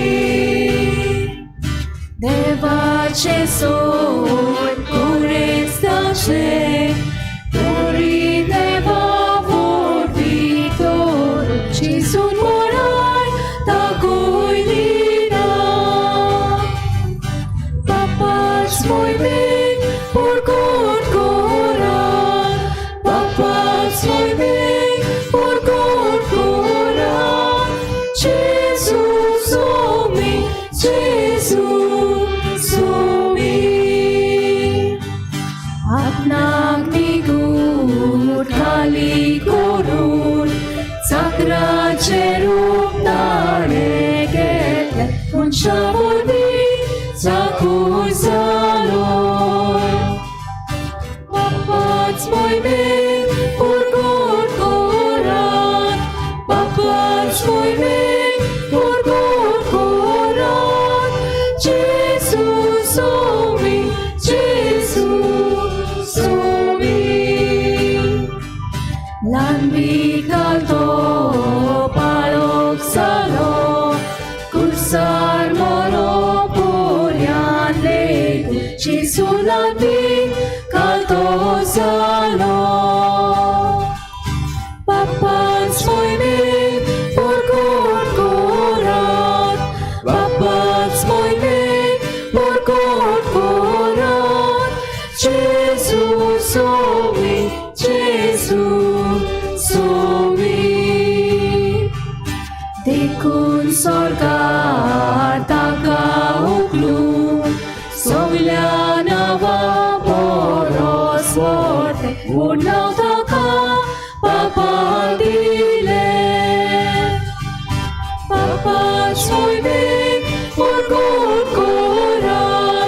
देवाचे सोड कुरेस्ताचे तरी देवा वरवीं तर जेजून मोराय दाखयली ना. Papa's muy bem por corcoran. Papa's muy bem por corcoran. Jesus me, Jesus me. आपणाक निगूट खाली करून चाकराचें रूप ताणें घेतलें, मनशां वरवीं चाकूर जालो. Papa's muy bem por corcoran. Papa's muy bem por corcoran. Jesus me, Jesus me. ल्हानवीक घालतो पाळोख जालो, कुर्सार मरो पोरयान लेगून, जेजू ल्हानवीक घालतो जालो. Papa's muy bem por corcoran. Papa's muy bem por corcoran. Jesus me, Jesus me. देखून स्वर्गार ताका उखलून सगल्या नांवा परस व्हडलें व्हड नांव ताका बापान दिलें. Papa's muy bem por corcoran.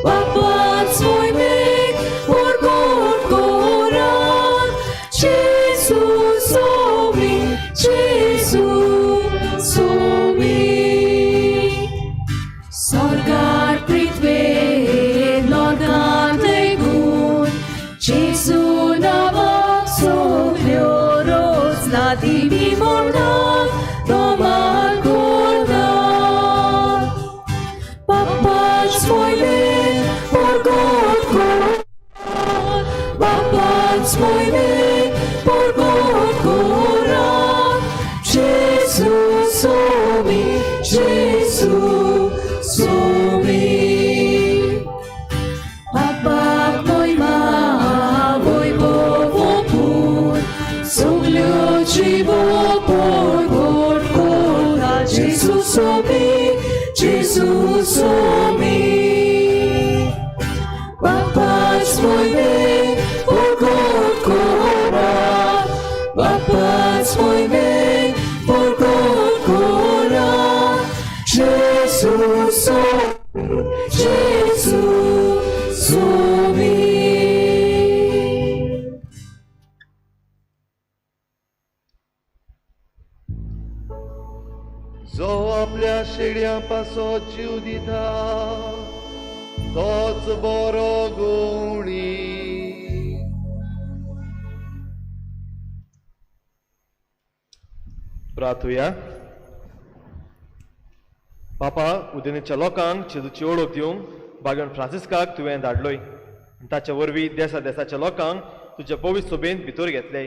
Papa's muy bem por corcoran. Jesus me, Jesus me. स्वर्गार पृथ्वेर नरकांत लेगून जेजू नांवाक सगल्यो रचना दिवी म्हणटात नमन करतात. Papa's muy bem por corcoran. Papa's muy bem por corcoran. Jesus me, Jesus me. Papaक मोयमा वैभव सगल्यो जिवो परगट करता. Jesus me, Jesus me. Papa's जेजू सोबी. जो आपल्या शेड्यां पासत जीव दिता तोच बरो गुणी. प्रार्थुया. बापा, उदेनीच्या लोकांक जेजूची ओळख दिवंक बागण फ्रांसिस्काक तुवें धाडलोय आनी ताचे वरवीं देसा देसाच्या लोकांक तुज्या पवित्र सोबेंत भितर घेतले.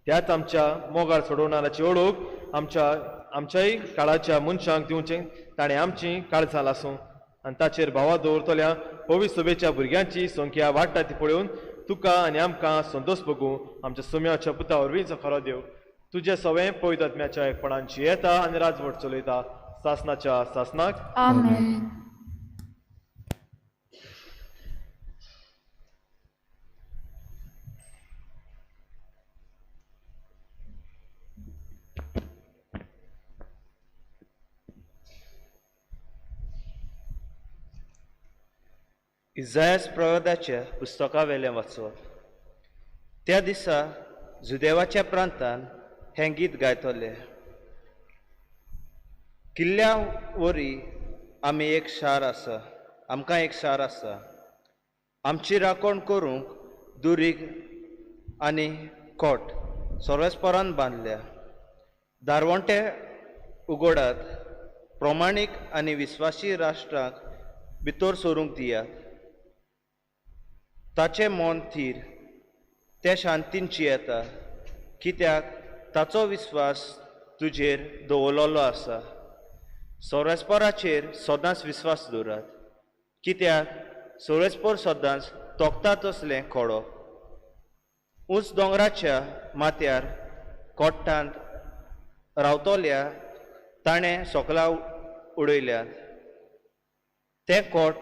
त्याच आमच्या मोगार सोडवणाराची ओळख आमच्या आमच्याय काळाच्या मनशांक दिवचें ताणें आमची काळजां लासूं आनी ताचेर भावा दवरतल्या पवित्र सोबेच्या भुरग्यांची संख्या वाडटा ती पळोवन तुका आनी आमकां संतोश भोगूं. आमच्या सोम्याच्या पुता वरवींचो खरो देव तुजें सवें पवित्र आत्म्याच्या एकपणान येता आनी राजवट चलयता सासनाच्या सासनाक. आमेन. इजायास प्रवादाच्या पुस्तका वेलें वाचप. त्या दिसा जुदेवाच्या प्रांतान हें गीत गायतले. किल्ल्या वरी आमी एक शार आसा, आमकां एक शार आसा. आमची राखण करूंक दुरीग आनी कोट सोरसपरान बांदल्या. दारवंटे उगडात, प्रमाणीक आनी विस्वासी राष्ट्राक भितर सरूंक दियात. ताचें मन थीर, तें शांतीन जियेता, कित्याक ताचो विस्वास तुजेर दवरलेलो आसा. सोरेस्पराचेर सदांच विस्वास दवरात, कित्याक सोरेस्पर सदांच तोखता तसलें खोडो. उंच दोंगराच्या माथ्यार कोट्टांत रावतल्या ताणें सोकलां उडयल्यात. तें कोट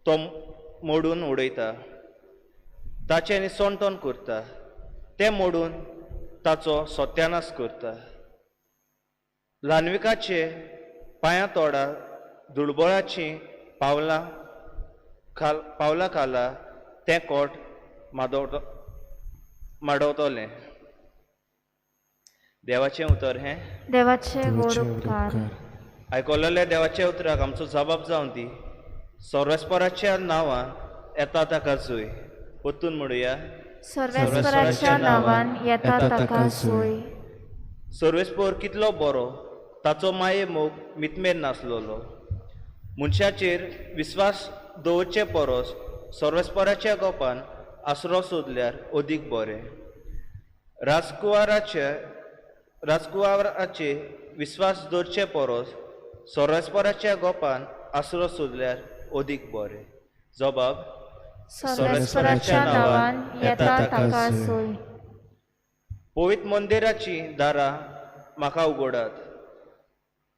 तो मोडून उडयता, ताचें निसणटण करता, तें मोडून ताचो सत्यानाश करता. ल्हानविकाचे पांयां तोडा दुर्बळाचीं पावलां खाल पावलां खाला तें कोट माडवतलें. देवाचें उतर हें. देवाचे गोड उपकार. आयकलेल्या देवाच्या उतराक आमचो जबाब जावन दी. सर्वेस्पराच्या नांवान येता ताका जोय. परतून म्हणुया. सर्वेस्पराच्या नांवान येता ताका जोय. सर्वेस्पर कितलो बरो, ताचो माये मोग मितमेर नासलेलो. मनशाचेर विस्वास दवरचे परस सर्वेस्पराच्या गोपान आसरो सोदल्यार अदीक बरें. राजकुंवराचेर विस्वास दवरचे परस सर्वेस्पराच्या गोपान आसरो सोदल्यार अदीक बरें. जबाब. सर्वेस्पराच्या नांवान येता ताका जोय. पवित्र मंदिराचीं दारां म्हाका उगडात,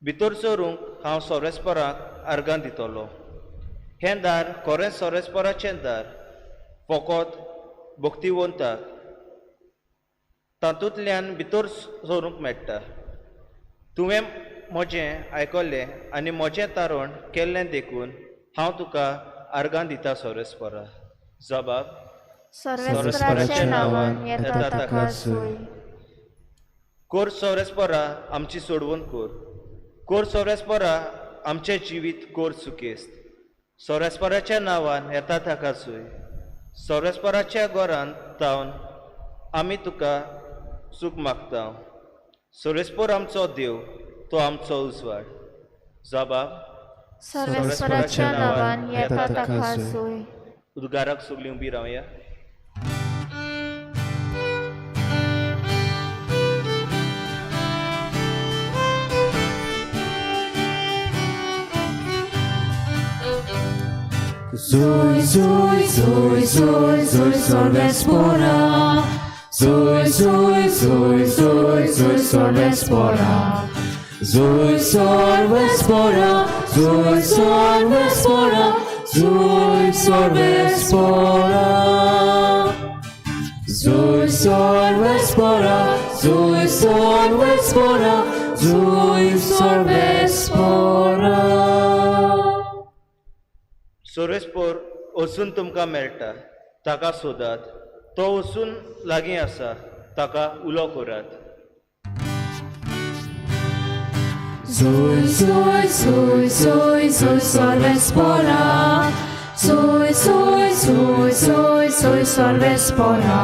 भितर सरूंक हांव सर्वेस्पराक आर्गां दितलो. हें दार खरेंच सर्वेस्पराचें दार, फकत भक्तिवंताक तातूंतल्यान भितर सरूंक मेळटा. तुवें म्हजें आयकलें आनी म्हजें तारण केल्लें देखून हांव तुका आर्गां दिता सर्वेस्परा. जबाब. सर्वेस्पराच्या नांवान येता ताका जोय. कोर सर्वेस्परा आमची सोडवण कोर. कोर सर्वेस्परा आमचें जिवीत कोर सुकेस्त. सर्वेस्पराच्या नांवान येता ताका जोय. सर्वेस्पराच्या घरांत तावन आमी तुका सूख मागता. सर्वेस्पर आमचो देव, तो आमचो उजवाड. जबाब. सर्वेस्पराच्या नांवान येता ताका जोय. उद्गाराक सगळीं उबी रावया. Zoe, Zoe, Zoe, Zoe, Zoe, Sorvespora. Zoe, Zoe, Zoe, Zoe, Zoe, Sorvespora. Zoe, Sorvespora. Zoe, Sorvespora. Zoe, Sorvespora. Zoe, Sorvespora. Zoe, Sorvespora. Zoe, Sorvespora. सोरेस्पोर वचून तुमकां मेळटा ताका सोदात तो वचून लागीं आसा ताका उलो करात. Zoe, Zoe, Zoe, Zoe, Zoe, Sorvespora. Zoe, Zoe, Zoe, Zoe, Zoe, Sorvespora.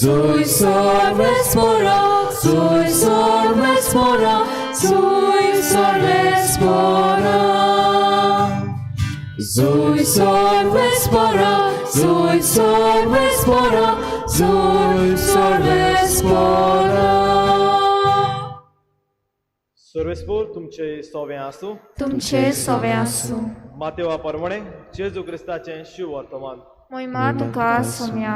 Zoe, Sorvespora, Zoe, Sorvespora, Zoe, Sorvespora. Zoe, Sorvespora, Zoe, Sorvespora, Zoe, Sorvespora. सर्वेस्पोर तुमचे सोवें आसूं. तुमचे सोवे आसूं. मातेवा परमणे जेजू क्रिस्ताचें शिव वर्तमान. मोहिमा तुका सोम्या.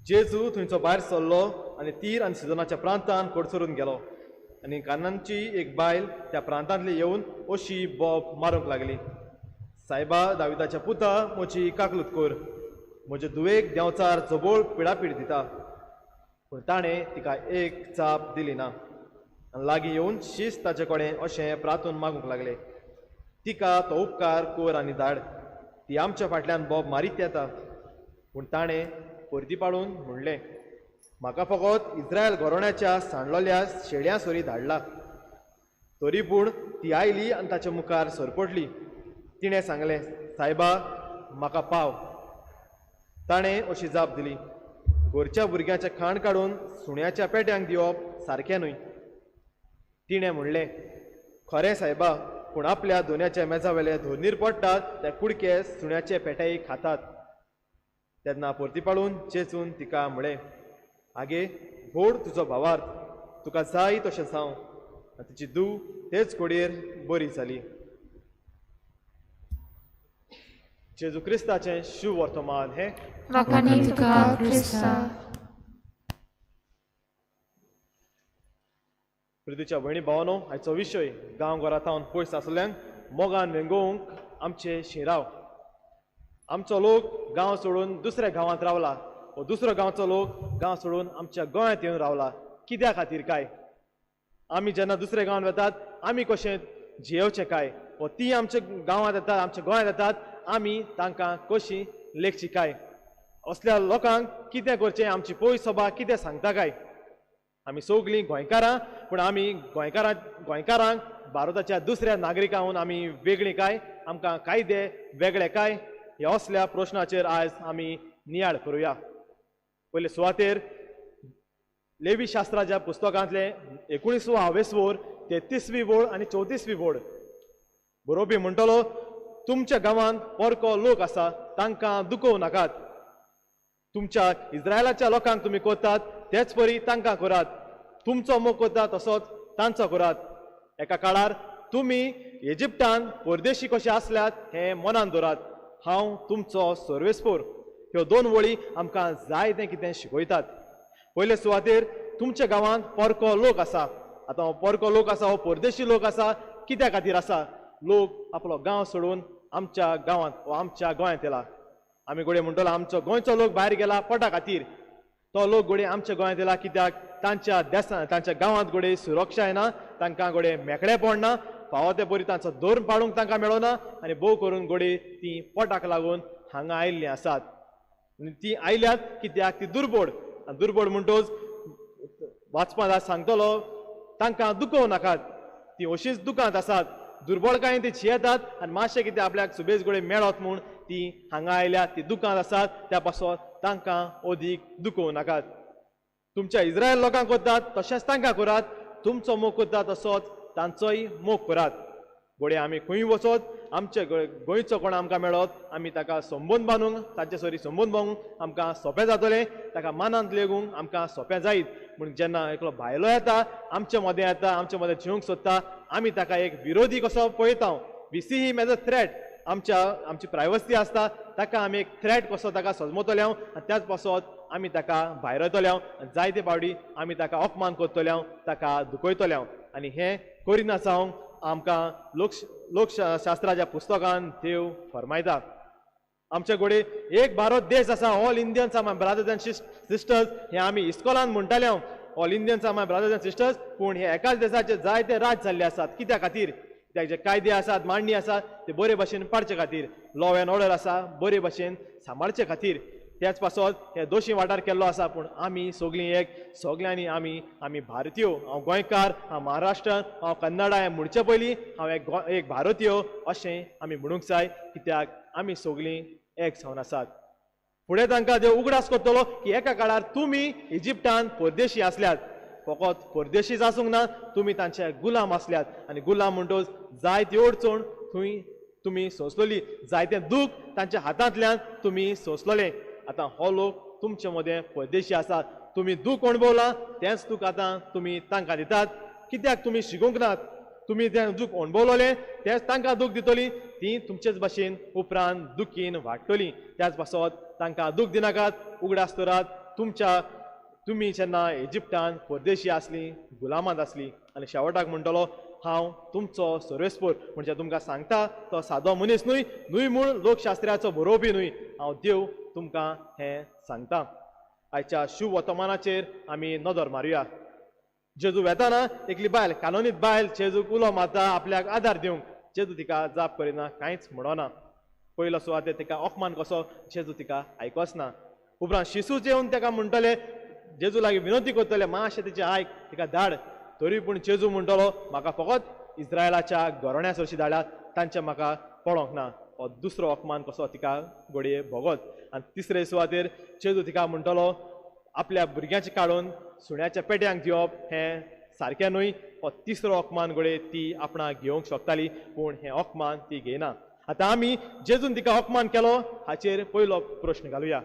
जेजू थंयचो भायर सरलो आनी तीर आनी सिजनाच्या प्रांतान कडसरून गेलो आनी कानांची एक बायल त्या प्रांतांतली येवन अशी बोब मारूंक लागली, सायबा दाविदाच्या पुता म्हजी काकलूत कर, म्हजे धुवेक देंवचार जबोळ पिडापीड दिता. पूण ताणें तिका एक चाप दिली ना आनी लागीं येवन शीस ताचे कडेन अशें प्रातून मागूंक लागले, तिका तो उपकार कर आनी धाड, ती आमच्या फाटल्यान बोब मारीत येता. पूण ताणें परती पाडून म्हणलें, म्हाका फकत इस्रायल घोरण्याच्या सांडलोल्या शेड्यां सरी धाडला. तरी पूण ती आयली आनी ताच्या मुखार सरपटली. तिणें सांगलें, सायबा म्हाका पाव. ताणें अशी जाप दिली, घरच्या भुरग्यांचें खाण काडून सुण्याच्या पेट्यांक दिवप सारकें न्हय. तिणें म्हणलें, खरें सायबा, पूण आपल्या दोन्याच्या मेजावेले धोनीर पडटात ते कुडके सुण्याचे पेटेय खातात. तेन्ना परती पाडून चेचून तिका म्हळें, आगे घोड तुजो भावार्थ, तुका जाय तशें जावं. आनी तिची धूव तेच घडयेर बरी जाली. जेजू क्रिस्ताचें शिव वर्तमान हें. वाखाणी तुका क्रिस्ता. प्रितीच्या भयणी भावानो, आयचो विशय गांव घरा थावन पयस आसल्ल्यांक मोगान वेंगोवंक आमचे शिराव. आमचो लोक गांव सोडून दुसऱ्या गांवांत रावला वो दुसरो गांवचो लोक गांव सोडून आमच्या गोंयांत येवन रावला, कित्या खातीर काय? आमी जेन्ना दुसऱ्या गांवांत वतात आमी कशें जियेवचें काय, वो ती आमच्या गांवांत येतात आमच्या गोंयांत येतात आमी तांकां कशी लेखची काय? असल्या लोकांक कितें करचें, आमची पयस सभा कितें सांगता काय? आमी सगळीं गोंयकारां, पूण आमी गोंयकारांक भारताच्या दुसऱ्या नागरिकांहून आमी वेगळीं काय? आमकां कायदे वेगळे काय? ह्या असल्या प्रश्नाचेर आयज आमी नियाळ करुया. पयले सुवातेर लेवी शास्त्राच्या पुस्तकांतले 19वो हावेसवोर 33वी वोळ आनी 34वी वोळ. बरोवपी म्हणटलो, तुमच्या गांवांत परको लोक आसा, तांकां दुखोवं नाकात. तुमच्या इस्रायलाच्या लोकांक तुमी करतात तेच परी तांकां करात. तुमचो मोग करता तसोच तांचो करात. एका काळार तुमी इजिप्तान परदेशी कशे आसल्यात हें मनान दवरात. हांव तुमचो सर्वेस्पोर. ह्यो दोन वळी आमकां जाय तें कितें शिकयतात. पयले सुवातेर तुमच्या गांवांत परको लोक आसा. आतां हो परको लोक आसा, हो परदेशी लोक आसा, कित्या खातीर आसा? लोक आपलो गांव सोडून आमच्या गांवांत वा आमच्या गोंयांत येला. आमी घडये म्हणटलो आमचो गोंयचो लोक भायर गेला पोटा खातीर. तो लोक घडये आमच्या गोंयांत येला कित्याक तांच्या देसान तांच्या गांवांत घडये सुरक्षा येना, तांकां घडये मेकळेपण ना, फावो ते परी तांचो धर्म पाळूंक तांकां मेळना आनी भोव करून घडये ती पोटाक लागून हांगा आयिल्लीं आसात. आनी ती आयल्यात कित्याक ती दुर्बोड. आनी दुर्बोड म्हणटोच वाचपांत आज सांगतलो, तांकां दुखोवं नाकात. ती अशीच दुकांत आसात, दुर्बळकायेन ती जियेतात आनी मातशें कितें आपल्याक सुबेज घडये मेळत म्हूण ती हांगा आयल्यात, ती दुकांत आसात. त्या पासत तांकां अदीक दुखोवं नाकात. तुमच्या इस्रायल लोकांक करतात तशेंच तांकां करात. तुमचो मोग करता तसोच तांचोय मोग करात. घडये आमी खंय वचत आमचे गोंयचो कोण आमकां मेळत आमी ताका संबंद बांदूंक, ताचे सरी संबंद बांदूंक आमकां सोंपें जातलें, ताका मानांत लेगूंक आमकां सोंपें जायत. पूण जेन्ना एकलो भायलो येता आमचे मदें येता, आमचे मदें जिवंक सोदता, आमी ताका एक विरोधी कसो पळयता. We see him as a threat. आमची प्रायवसी आसता ताका आमी एक थ्रेट कसो ताका सजमतले आनी त्याच पासत आमी ताका भायरयतले आनी जायते फावटी आमी ताका अपमान करतले, ताका दुखयतले. आनी हें करिना जावंक आमकां लोकशास्त्राच्या पुस्तकान देव फरमायता. आमचे घडये एक भारत देश आसा, all Indians are my brothers and sisters हें आमी इस्कॉलान म्हणटाले, all Indians are my brothers and sisters. पूण हे एकाच देशाचे जायते राज जाल्ले आसात. कित्या खातीर? कित्याक जे कायदे आसात, मांडणी आसात ते बरे भाशेन पाडचे खातीर, लॉ एन्ड ऑर्डर आसा बरे भाशेन सांबाळचे खातीर. त्याच पासत हे दोशी वाठार केल्लो आसा. पूण आमी सगळीं एक, सगळ्यांनी आमी आमी भारतीय. हांव गोंयकार, हांव महाराष्ट्रान, हांव कन्नडा हें म्हणचे पयलीं हांव एक भारतीय अशें आमी म्हणूंक जाय, कित्याक आमी सगळीं एक जावन आसात. फुडें तांकां देव उगडास करतलो की एका काळार तुमी इजिप्टान परदेशी आसल्यात. फकत परदेशीच आसूंक ना, तुमी तांचे गुलाम आसल्यात. आनी गुलाम म्हणटच जायती अडचण थंय तुमी सोंसलोली, जायतें दूख तांच्या हातांतल्यान तुमी सोंसलोले. आतां हो लोक तुमचे मदें परदेशी आसात. तुमी दूख अणभवलां तेंच दूख आतां तुमी तांकां दितात. कित्याक तुमी शिकूंक नात? तुमी तें दूख अणभवलोलें तेंच तांकां दूख दितली, ती तुमचेच भाशेन उपरांत दुखीन वाडटली. त्याच पासत तांकां दूख दिनाकात. उगडास दवरात तुमच्या तुमी जेन्ना इजिप्टान परदेशी आसली, गुलामांत आसली. आनी शेवटाक म्हणटलो हांव तुमचो सर्वेस्पोर. म्हणजे तुमकां सांगता तो सादो मनीस न्हय, न्हय म्हूण लोकशास्त्र्याचो बरोवपी न्हय, हांव देव तुमकां हें सांगता. आयच्या शुभ वर्तमानाचेर आमी नदर मारुया. जेजू वेताना एकली बायल, कानोनीत बायल, जेजूक उलो मारता आपल्याक आदार दिवंक. जेजू तिका जाप करिना, कांयच म्हणना. पयलो सुवातेर तिका अपमान कसो, जेजू तिका आयकोच ना. उपरांत शिसूच येवन ताका म्हणटले, जेजू लागीं विनंती करतले, मातशें तिचें आयक, तिका धाड. तरी पूण जेजू म्हणटलो म्हाका फकत इस्रायलाच्या घराण्या सरशी धाडल्यात, तांचें म्हाका पळोवंक ना. हो दुसरो अपमान कसो तिका घडये भोगत. आनी तिसरे सुवातेर जेजू तिका म्हणटलो आपल्या भुरग्यांचें काडून सुण्याच्या पेट्यांक दिवप हें सारकें न्हय. हो तिसरो अपमान घडये ती आपणाक घेवंक शकताली, पूण हें अपमान ती घेयना. आतां आमी जेजून तिका अपमान केलो हाचेर पयलो प्रश्न घालुया.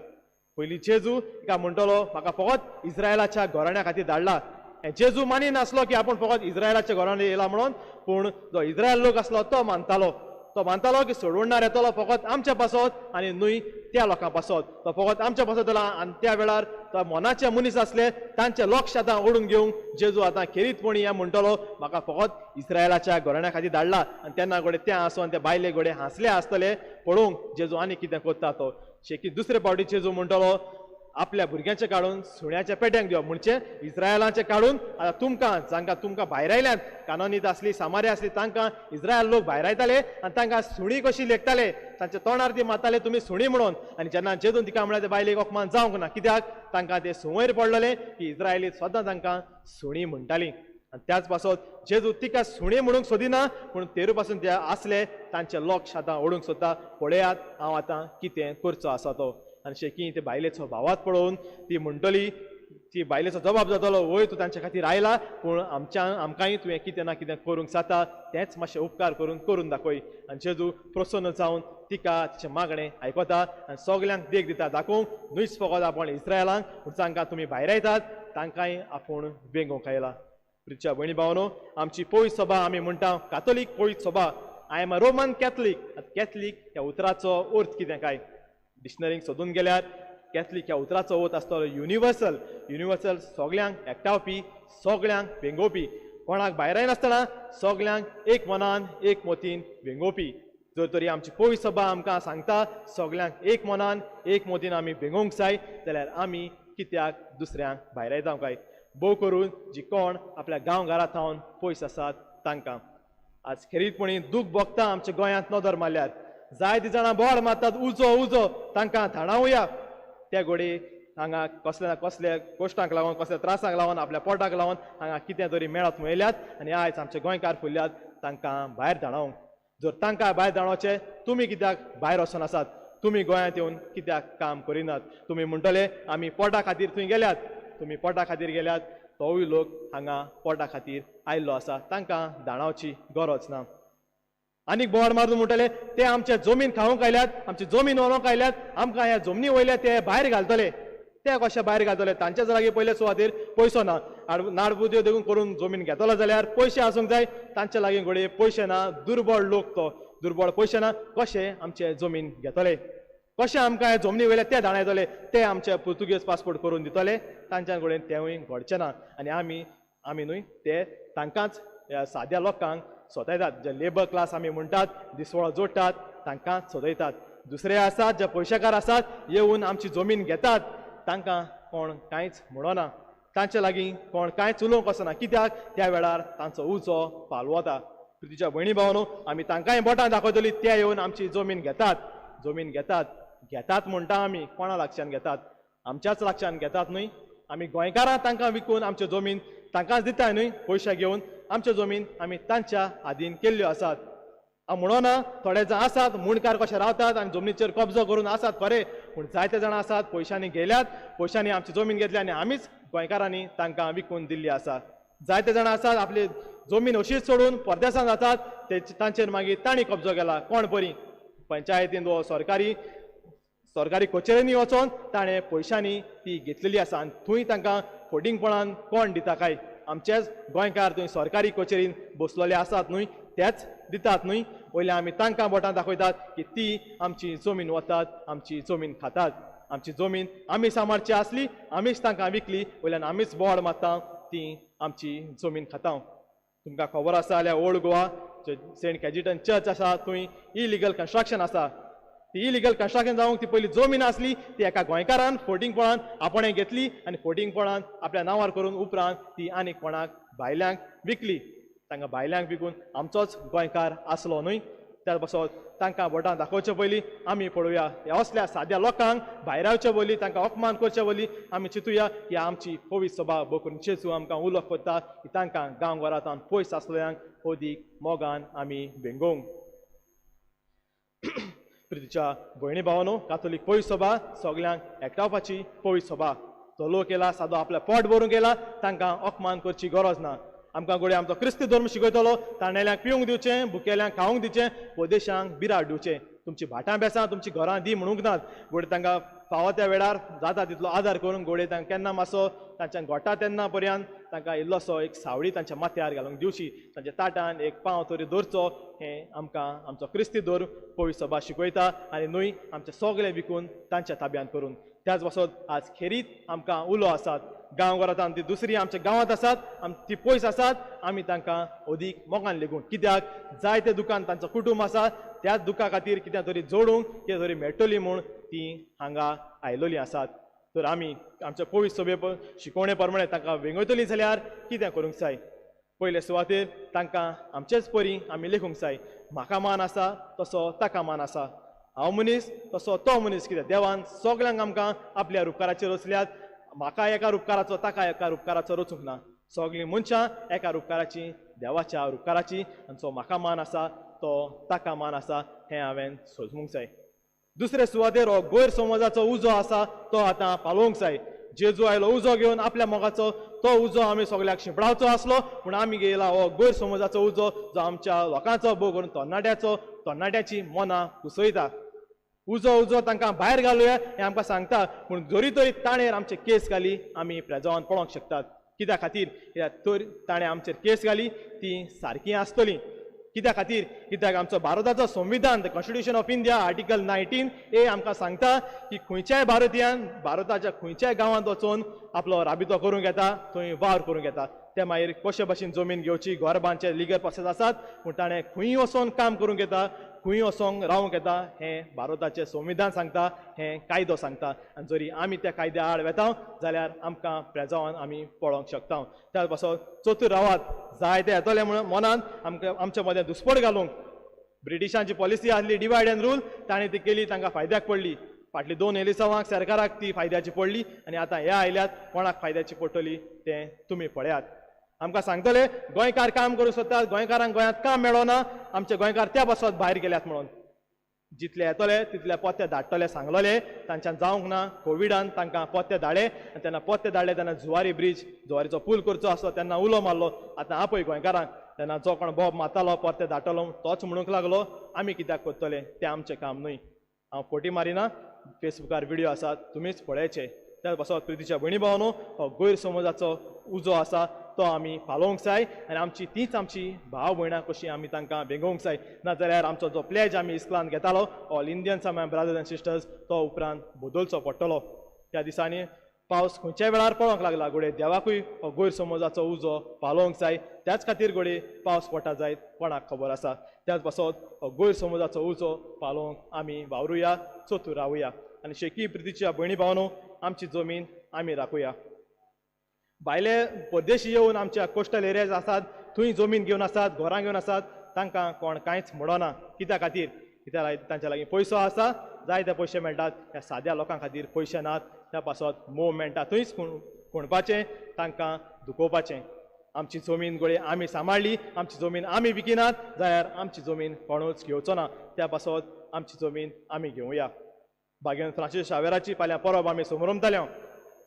पयलीं जेजू तिका म्हणटलो म्हाका फकत इस्रायलाच्या घराण्या खातीर धाडला. हें जेजू मानी नासलो की आपूण फकत इस्रायलाच्या घराण्या येयला म्हणून, पूण जो इस्रायल लोक आसलो तो मानतालो. तो मानतालो की सोडवणार येतलो फकत आमच्या पासत आनी न्हय त्या लोकां पासत. तो फकत आमच्या पासत येतलो. आनी त्या वेळार तो मनाचे मनीस आसले तांचे लक्ष आतां ओडून घेवंक जेजू आतां खेरीतपणी हें म्हणटलो म्हाका फकत इस्रायलाच्या घराण्या खातीर धाडला. आनी तेन्ना घडये तें आसून त्या बायले घडये हांसले आसतले पळोवंक जेजू आनी कितें करता तो. शेकी दुसरे फावटी जेजू म्हणटलो आपल्या भुरग्यांचें काडून सुण्याच्या पेट्यांक दिवप, म्हणजे इस्रायलाचें काडून आतां तुमकां जांकां तुमकां भायर आयल्यात, कानोनीत आसली, सामारी आसली, तांकां इस्रायल लोक भायर आयताले आनी तांकां सुणी कशी लेखताले, तांच्या तोंडार ती मारताले तुमी सुणी म्हणून. आनी जेन्ना जेजून तिका म्हळ्यार ते बायलेक अपमान जावंक ना, कित्याक तांकां ते सुंवयर पडलेले की इस्रायली सदां तांकां सुणी म्हणटाली. आनी त्याच पासत जेजू तिका सुणी म्हणूंक सोदिना, पूण तेरू पासून ते आसले तांचे लक्ष आतां ओडूंक सोदता, पळयात हांव आतां कितें करचो आसा तो. आनी शेकी ते बायलेचो भावात पळोवन ती म्हणटली, ती बायलेचो जबाब जातलो, वय तूं तांचे खातीर आयला, पूण आमकांय तुवें कितें ना कितें करूंक जाता, तेंच मातशें उपकार करून करून दाखय. आनी जेजू प्रसन्न जावन तिका तिचें मागणें आयकता आनी सगल्यांक देख दिता दाखोवंक, न्हयच फकत आपूण इस्रायलांक, पूण जांकां तुमी भायर आयतात तांकांय आपूण वेंगोवंक आयला. प्रिच्या भयणी भावनो, आमची पवित्र सभा आमी म्हणटा कातोलीक पवित्र सभा. I am a Roman Catholic. Catholic ह्या उतराचो अर्थ कितें काय डिक्शनरीक सोदून गेल्यार कॅथलीक ह्या उतराचो अर्थ आसतलो युनिवर्सल. युनिवर्सल सगल्यांक एकठावपी, सगल्यांक वेंगोवपी, कोणाक भायर आयनासतना सगल्यांक एक मनान एक मोतीन वेंगोवपी. जर तरी आमची पवित्र सभा आमकां सांगता सगल्यांक एक मनान एक मोतीन आमी वेंगोवंक जाय, जाल्यार आमी कित्याक दुसऱ्यांक भायर आयता काय? भोव करून जी कोण आपल्या गांव घरा थावन पयस आसात तांकां. आज खेरीतपणी दूख भोगता आमच्या गोंयांत नदर मारल्यार जायतीं जाणां बोवाळ मारतात उजो उजो, तांकां धाडावया. त्या घडये हांगा कसल्या ना कसल्या कश्टांक लागून, कसल्या त्रासांक लागून, आपल्या पोटाक लागून हांगा कितें तरी मेळत मेळल्यात आनी आयज आमचे गोंयकार फुल्ल्यात तांकां भायर धाडावंक. जर तांकां भायर धाडावचें, तुमी कित्याक भायर वचोन आसात? तुमी गोंयांत येवन कित्याक काम करिनात? तुमी म्हणटले आमी पोटा खातीर थंय गेल्यात. तुमी पोटा खातीर गेल्यात, तोवूय लोक हांगा पोटा खातीर आयिल्लो आसा, तांकां धाडावची गरज ना. आनीक बोवाळ मारून म्हणटले ते आमचे जमीन खावंक आयल्यात, आमची जमीन व्हरूंक आयल्यात, आमकां ह्या जमनी वयल्या ते भायर घालतले. ते कशे भायर घालतले? तांच्याच लागीं पयले सुवातेर पयसो ना. नाडबुद्यो देखून करून जमीन घेतलो जाल्यार पयशे आसूंक जाय, तांच्या लागीं घडये पयशे ना. दुर्बळ लोक तो, दुर्बळ पयशे ना, कशे आमचे जमीन घेतले? कशें आमकां ह्या जमनी वयले ते धाडायतले? ते आमचे पुर्तुगेज पासपोर्ट करून दितले? तांच्या कडेन तेंवूय घडचें ना. आनी आमी आमी न्हय ते तांकांच ह्या साद्या लोकांक सोदयतात, जे लेबर क्लास आमी म्हणटात, दिसवडो जोडटात तांकां सोदयतात. दुसरे आसात जे पयशेकार आसात, येवन आमची जमीन घेतात, तांकां कोण कांयच म्हणना, तांचे लागीं कोण कांयच उलोवंक वचना, कित्याक त्या वेळार तांचो उजो पालवता. प्रितीच्या भयणी भावानो, आमी तांकांय बोटां दाखयतली, ते येवन आमची जमीन घेतात, जमीन घेतात, घेतात म्हणटा आमी कोणा लागच्यान घेतात? आमच्याच लागच्यान घेतात न्हय. आमी गोंयकारां तांकां विकून आमच्यो जमीन तांकांच दिताय न्हय, पयशे घेवन आमच्यो जमीन आमी तांच्या आदीन केल्ल्यो आसात. हांव म्हणोना थोडे जाण आसात मुणकार कशे रावतात आनी जमनीचेर कब्जो करून आसात खरें, पूण जायते जाणां आसात पयशांनी गेल्यात, पयशांनी आमची जमीन घेतली आनी आमीच गोंयकारांनी तांकां विकून दिल्ली आसा. जायते जाणां आसात आपली जमीन अशीच सोडून परदेसान जातात, तांचेर मागीर तांणी कब्जो केला. कोण बरी पंचायतीन वो सरकारी सरकारी कचेरेंनी वचोन ताणें पयशांनी ती घेतलेली आसा आनी थंय तांकां फोटिंगपणान कोण दिता काय? आमचेच गोंयकार थंय सरकारी कचेरीन बसलेले आसात न्हय, तेच दितात न्हय. वयल्या आमी तांकां बोटां दाखयतात की ती आमची जमीन वतात, आमची जमीन खातात, आमची जमीन आमी सांबाळची आसली आमीच तांकां विकली, वयल्यान आमीच बोड मारता, ती आमची जमीन खाता. तुमकां खबर आसा जाल्यार old Goa saint Cajetan church आसा थंय इलिगल कन्स्ट्रक्शन आसा. ती इलिगल कन्स्ट्रक्शन जावंक ती पयली जमीन आसली ती एका गोंयकारान फोटिंगपणान आपणें घेतली आनी फोटिंगपणान आपल्या नांवार करून उपरांत ती आनी कोणाक भायल्यांक विकली. तांकां भायल्यांक विकून आमचोच गोंयकार आसलो न्हय. त्या पासत तांकां बोटां दाखोवचे पयलीं आमी पळोवया ह्या असल्या साद्या लोकांक भायर येवचे पयलीं, तांकां अपमान करचे पयलीं आमी चिंतुया की आमची पवित्र सभा बकरून चेचू आमकां उलो करता की तांकां गांवघरांत पयस आसल्यांक अदीक मोगान आमी वेंगोवंक. प्रितीच्या भयणी भावानो, कातोलीक पवित्र सभा सगल्यांक एकठावपाची पवित्र सभा. जो लोक येला सादो आपल्या पोट भरूंक येला तांकां अपमान करची गरज ना. आमकां घडये आमचो क्रिस्ती धर्म शिकयतलो, ताणेल्यांक पिवंक दिवचें, भुकेल्यांक खावंक दिवचें, परदेशांक बिराड दिवचें. तुमची भाटां बेसां तुमची घरां दी म्हणूंक नात. घडये तांकां फावो त्या वेळार जाता तितलो आदार करून घडये तांकां केन्ना मातसो तांच्यान घोटा तेन्ना पर्यंत तांकां इल्लोसो एक सावळी तांच्या माथ्यार घालूंक दिवची, तांच्या ताटान एक पांव तरी दवरचो. हें आमकां आमचो क्रिस्ती धर्म पवित्र सभा शिकयता आनी न्हय आमचें सगळें विकून तांच्या ताब्यांत करून. त्याच पासत आज खेरीत आमकां उलो आसात गांवघरांत, ती दुसरी आमच्या गांवांत आसात, ती पयस आसात, आमी तांकां अदीक मोगान लेगून. कित्याक जायते दुकान तांचो कुटूंब आसा, त्याच दुखा खातीर कितें तरी जोडूंक कितें तरी मेळटली म्हूण ती हांगा आयलोली आसात. तर आमी आमच्या पवित्र सभे शिकवणे प्रमाणे तांकां वेंगयतली जाल्यार कितें करूंक जाय? पयले सुवातेर तांकां आमचेच परी आमी लेखूंक जाय. म्हाका मान आसा तसो ताका मान आसा, हांव मनीस तसो तो मनीस. कित्याक देवान सगल्यांक आमकां आपल्या रुपकाराचेर रचल्यात. म्हाका एका रुपकाराचो ताका एका रुपकाराचो रचूंक ना. सगळीं मनशां एका रुपकाराची, देवाच्या रुपकाराची, आनी जो म्हाका मान आसा तो ताका मान आसा हें हांवें सोजमूंक जाय. दुसरे सुवातेर हो गैरसमजाचो उजो आसा तो आतां पालोवंक जाय. जेजू आयलो उजो घेवन आपल्या मोगाचो, तो उजो आमी सगळ्याक शिंपडावचो आसलो, पूण आमी गेला हो गैरसमजाचो उजो जो आमच्या लोकांचो भोव करून तरणाट्याचो, तरणाट्याची मनां कुसयता. उजो उजो तांकां भायर घालुया हें आमकां सांगता, पूण जरी तरी ताणें आमचे केस घाली आमी प्रेजवान पळोवंक शकतात. कित्या खातीर? कित्याक तर ताणें आमचेर केस घाली ती सारकी आसतली. कित्या खातीर? कित्याक आमचो भारताचो संविधान, the constitution of India, article 19A आमकां सांगता की खंयच्याय भारतीयान भारताच्या खंयच्याय गांवांत वचून आपलो राबितो करूंक येता, थंय वावर करूंक येता. ते मागीर कशे भशेन जमीन घेवची, घर बांदचे लिगल प्रोसेस आसात, पूण ताणें खंय वचोन काम करूंक येता, खंय वचोंक रावंक येता हें भारताचें संविधान सांगता, हें कायदो सांगता. आनी जरी आमी त्या कायद्या आड वेता जाल्यार आमकां प्रेजावान आमी पळोवंक शकता. त्या पासत चतूर रावात. जायते येतले म्हणून मनान आमकां आमच्या मदें दुस्पट घालूंक. ब्रिटिशांची पॉलिसी आसली डिवायड एंड रूल, ताणें ती केली, तांकां फायद्याक पडली. फाटली 2 एलिसांवांक सरकाराक ती फायद्याची पडली आनी आतां हे आयल्यात कोणाक फायद्याची पडटली तें तुमी पळयात. आमकां सांगतले गोंयकार काम करूंक सोदतात, गोंयकारांक गोंयांत काम मेळना, आमचे गोंयकार त्या पासत भायर गेल्यात म्हणून. जितले येतले तितले पोते धाडटले सांगलोले, तांच्यान जावंक ना. कोविडान तांकां पोते धाडले आनी तेन्ना पोते धाडले तेन्ना जुवारी ब्रीज, जुवारीचो पूल करचो आसलो तेन्ना उलो मारलो आतां आपय गोंयकारांक. तेन्ना जो कोण बोब मारतालो पोते धाडटलो तोच म्हणूंक लागलो आमी कित्याक करतले, तें आमचें काम न्हय. हांव फोटी मारिना, फेसबुकार व्हिडियो आसात तुमीच पळयचे. त्या पासत प्रितीच्या भयणी भावानो, हो गैरसमजाचो उजो आसा तो आमी पालोवंक जाय आनी आमची तीच आमची भाव भयणां कशी आमी तांकां वेंगोवंक जाय. नाजाल्यार आमचो जो प्लेज आमी इस्कलान घेतालो all Indians are my brothers and sisters तो उपरांत बदलचो पडटलो. त्या दिसांनी पावस खंयच्याय वेळार पडोंक लागला, घडये देवाकूय हो गैरसमजाचो उजो पालोवंक जाय, त्याच खातीर घडये पावस पडटा जायत कोणाक खबर आसा. त्याच पासत हो गैरसमजाचो उजो पालोवंक आमी वावरुया, चतूर रावया आनी शेकी प्रितीच्या भयणी भावानो, आमची जमीन आमी राखुया. भायले परदेशी येवन आमच्या कोस्टल एरियाज आसात थंय जमीन घेवन आसात, घरां घेवन आसात, तांकां कोण कांयच म्हणना. कित्या खातीर? कित्याक तांच्या लागीं पयसो आसा, जायते पयशे मेळटात. ह्या साद्या लोकां खातीर पयशे नात, त्या पासत मोव मेळटा थंयच खुणपाचें, तांकां दुखोवपाचें. आमची जमीन गळी आमी सांबाळ्ळी, आमची जमीन आमी विकिनात जाल्यार आमची जमीन कोणूच घेवचो ना. त्या पासत आमची जमीन आमी घेवया. भाग्यवंत फ्रांसीस शावेराची फाल्यां परब आमी समरमताले.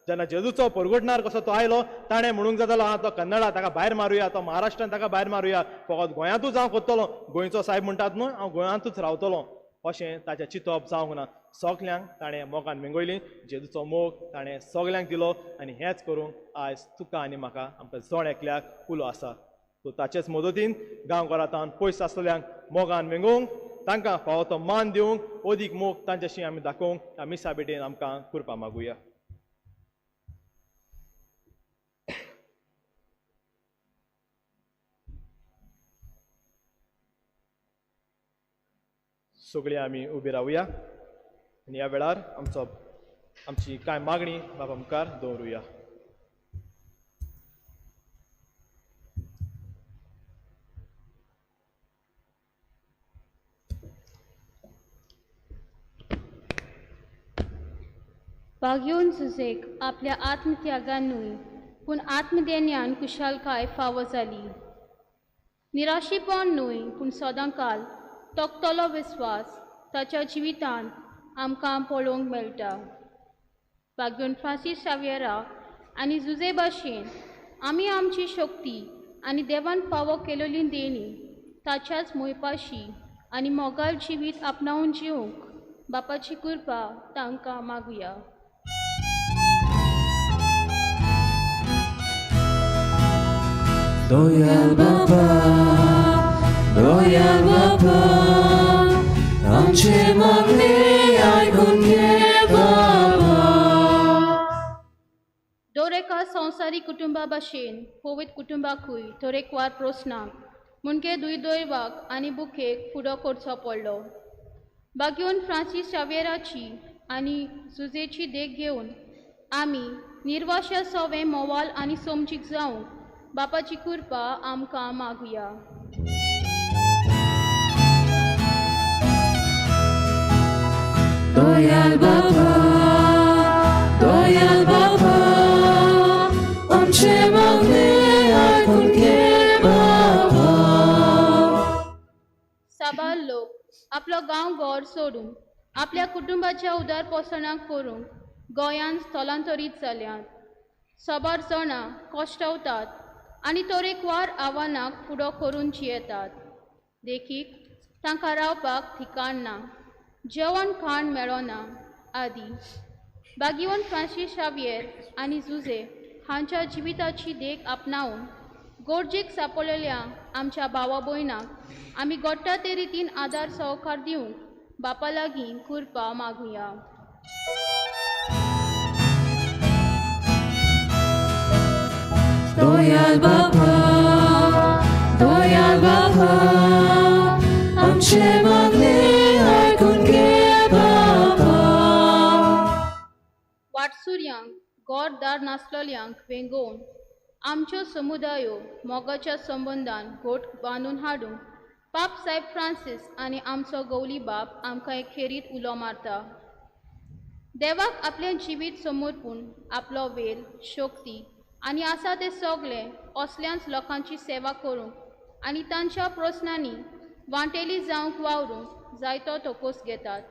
जेन्ना जेजूचो परगटणार कसो तो आयलो, ताणें म्हणूंक जातालो, आं तो कन्नडा ताका भायर मारुया, तो महाराष्ट्रान ताका भायर मारुया, फकत गोंयांतूच हांव कोत्तलो, गोंयचो सायब म्हणटात न्हय, हांव गोंयांतूच रावतलो, अशें ताचें चिंतप जावंक ना. सगल्यांक ताणें मोगान मेंगयली, जेजूचो मोग ताणें सगल्यांक दिलो आनी हेंच करूंक आयज तुका आनी म्हाका आमकां जण एकल्याक उलो आसा. सो ताचेच मदतीन गांवघरांत पयस आसलेल्यांक मोगान मेंगोवंक, तांकां फावो तो मान दिवंक, अदीक मोग तांच्याशी आमी दाखोवंक ह्या मिसा भेटेन आमकां कृपा मागुया. सगळीं आमी उबी रावया आनी ह्या वेळार आमचो आमची कांय मागणी बाबा मुखार दवरुया. बागयोन जुझेक आपल्या आत्मत्यागान न्हय पूण आत्मदेन्यान कुशालकाय फावो जाली. निराशीपण न्हय पूण सदांकाल तोखतलो विस्वास ताच्या जिवितांत आमकां पळोवंक मेळटा. बागयोन फ्रांसीस शाव्येरा आनी जुझे भाशेन आमी आमची शक्ती आनी देवान फावो केलेली देणी ताच्याच मोयपाशी आनी मोगाल जिवीत आपणावन जिवंक बापाची कृपा तांकां मागुया. दयाळ बापा, दयाळ बापा, आमचे मागणे आयकून घे बाबा. दर एका संवसारीक कुटुंबा भाशेन पवित्र कुटुंबाकूय तरेकवार प्रस्नांक म्हणजे दुर्दैवाक आनी भुकेक फुडो करचो पडलो. बागयोन फ्रांसीस शाव्येराची आनी जुझेची देख घेवन आमी निर्वाश्या सोवे मोवाल आनी समजीक जावंक बापाची कृपा आमकां मागुया. दयाळ बापा, दयाळ बापा, आमचे मागणे आयकून घे बाबा. साबार लोक आपलो गांव घर सोडून आपल्या कुटुंबाच्या उदारपोसणाक करूंक गोंयांत स्थलांतरीत जाल्यात. साबार जाणां कश्टवतात आनी तरेकवार आव्हानांक फुडो करून जियेतात. देखीक तांकां रावपाक ठिकाण ना, जेवण खाण मेळना आदी. बागयोन फ्रांसीस शाव्येर आनी जुझे हांच्या जिविताची देख आपणावन गरजेक सापडलेल्या आमच्या भावा भयणांक आमी घडटा ते रितीन आदार सहकार दिवंक बापा लागीं कृपा मागुया. दयाळ बापा, दयाळ बापा, आमचे मागणे आयकून घे बाबा. वाटसुर्यांक घरदार नासलेल्यांक वेंगोवन आमच्यो समुदायो मोगाच्या संबंदान घोट बांदून हाडूंक पाप सायब फ्रांसीस आनी आमचो गौली बाप आमकां एक खेरीत उलो मारता. देवाक आपलें जिवीत समर्पून आपलो वेळ, शक्ती आनी आसा तें सगळें असल्याच लोकांची सेवा करूंक आनी तांच्या प्रस्नांनी वांटेली जावंक वावरूंक जायतो तोकोस घेतात.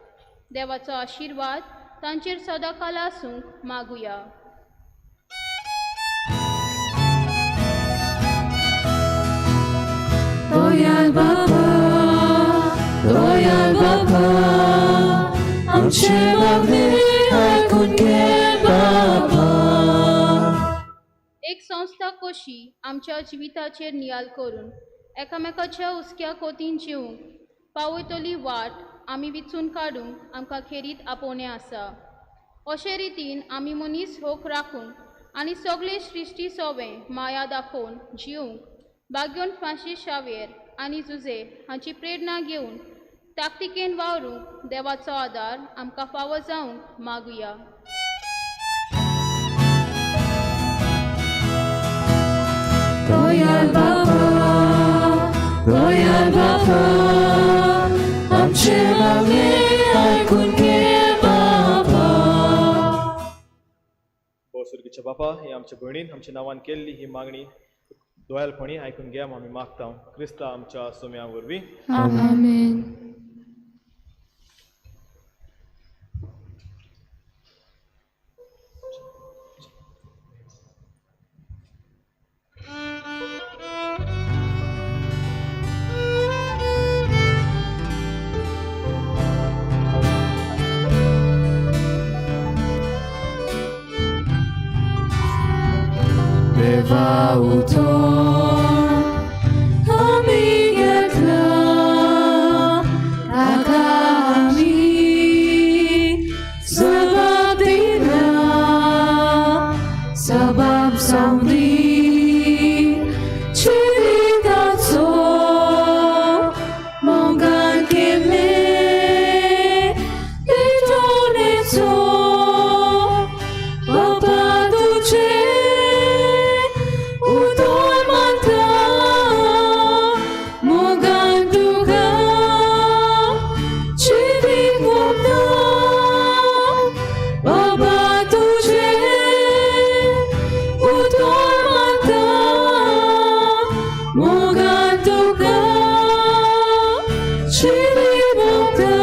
देवाचो आशिर्वाद तांचेर सदांकाल आसूंक मागुया. दयाळ बापा, दयाळ बापा, आमचे मागणे आयकून घे बाबा. एक संस्था कशी आमच्या जिविताचेर नियाल करून एकामेकाच्या हुस्क्या कोतीन जिवंक पावयतली वाट आमी विचून काडूंक आमकां खेरीत आपोवणें आसा. अशे रितीन आमी मनीस होक राखूंक आनी सगळे सृश्टी सोवे माया दाखोवन जिवंक बागयोन फ्रांसीस शाव्येर आनी जुझे हांची प्रेरणा घेवन ताकतिकेन वावरूंक देवाचो आदार आमकां फावो जावंक मागुया. दयाळ बापा, दयाळ बापा आमचें मागणें आयकून घे बापा. हो सुर्गीच्या बापा, ही आमच्या भयणीन आमच्या नांवान केल्ली ही मागणी दोयालपणी आयकून घे आमी मागता, क्रिस्ता आमच्या सोम्या वरवीं. आमेन. देवा उठोन आमी घेतला ताका आमी जबाब दिला जबाब जावंदी जिविताचो मोगान केल्ले भेटवणेचो बापा तुजे उदोर मानता मोगान तुका जिवीत ओंपता बाबा तुजे उदोर मानता मोगान तुका जिवीत ओंपता.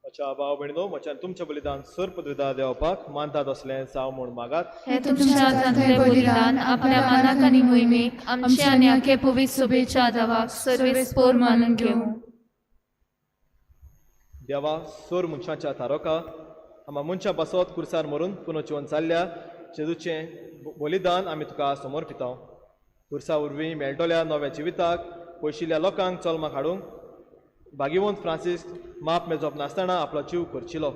म्हज्या भाव भयणीनो, म्हज्यान तुमचें बलिदान सर पदवीदार देवपाक मानतात असलें जावं म्हूण मागात. हे तुमच्या हातांतलें बलिदान आपल्या मानाक आनी मोहिमेक आमचे आनी आखे पवित्र सभेच्या देवाक सर्वेस्पोर मानून घेवं. देवा, सोर मनशाच्या तारोका, आमा मनशां पासत कुर्सार मरून पुनः जिवन जाल्ल्या जेजूचें बलिदान आमी तुका समर्पिता. कुर्सा वरवीं मेळटल्या नव्या जिविताक पयशिल्ल्या लोकांक चलमाक हाडूंक भागिवंत फ्रांसीस माप मेजप नासतना आपलो जीव खर्चिलो.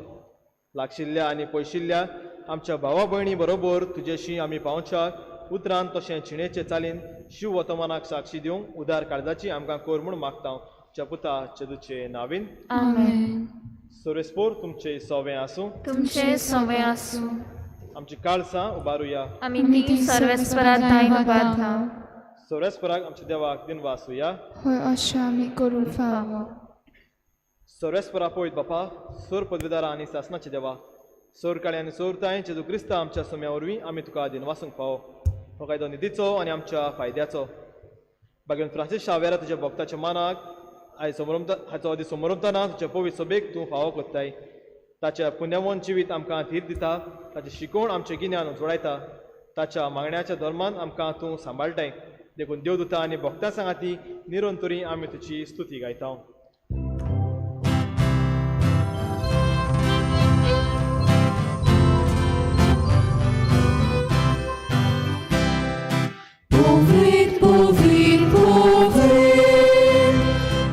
लागशिल्ल्या आनी पयशिल्ल्या आमच्या भावा भयणी बरोबर तुजेशी आमी पावच्याक उतरान तशें जिणेचे चालीन शिव वर्तमानाक साक्षी दिवंक उदार काळजाची आमकां कोर म्हूण मागता, तुज्या पुता जेजूचे नावीन. आमेन. सर्वेस्पोर तुमचे सोवें आसूं. तुमचे सोवें आसूं. आमची काळसां उबारुया. आमी ती सर्वेस्परात दायन उबारता. सर्वेस्पराक आमच्या देवाक दिनवासुया. होय, अशें आमी करूंक फावो. सर्वेस्परा पवित्र बापा, सोर पदवीदारा आनी सासनाचे देवा, सोर काळे आनी सोरताय जेजू क्रिस्ता आमच्या सोम्या वरवीं आमी तुका दिनवासूंक फावो. हो कायदो निधीचो आनी आमच्या फायद्याचो. बागेवन फ्रांसीस शावेरा तुज्या भक्ताच्या मानाक आयज समरमता हाचो आदी समरमतना तुज्या पवित्र सभेक तूं फावो करताय. ताच्या पुण्यवंत जिवीत आमकां धीर दिता, ताचें शिकवण आमचें गिन्यान उजवाडायता, ताच्या मागण्याच्या धर्मान आमकां तूं सांबाळटाय. देखून देवदूता आनी भक्तां सांगाती निरंतरी आमी तुजी स्तुती गायता. Povit, povit, povit,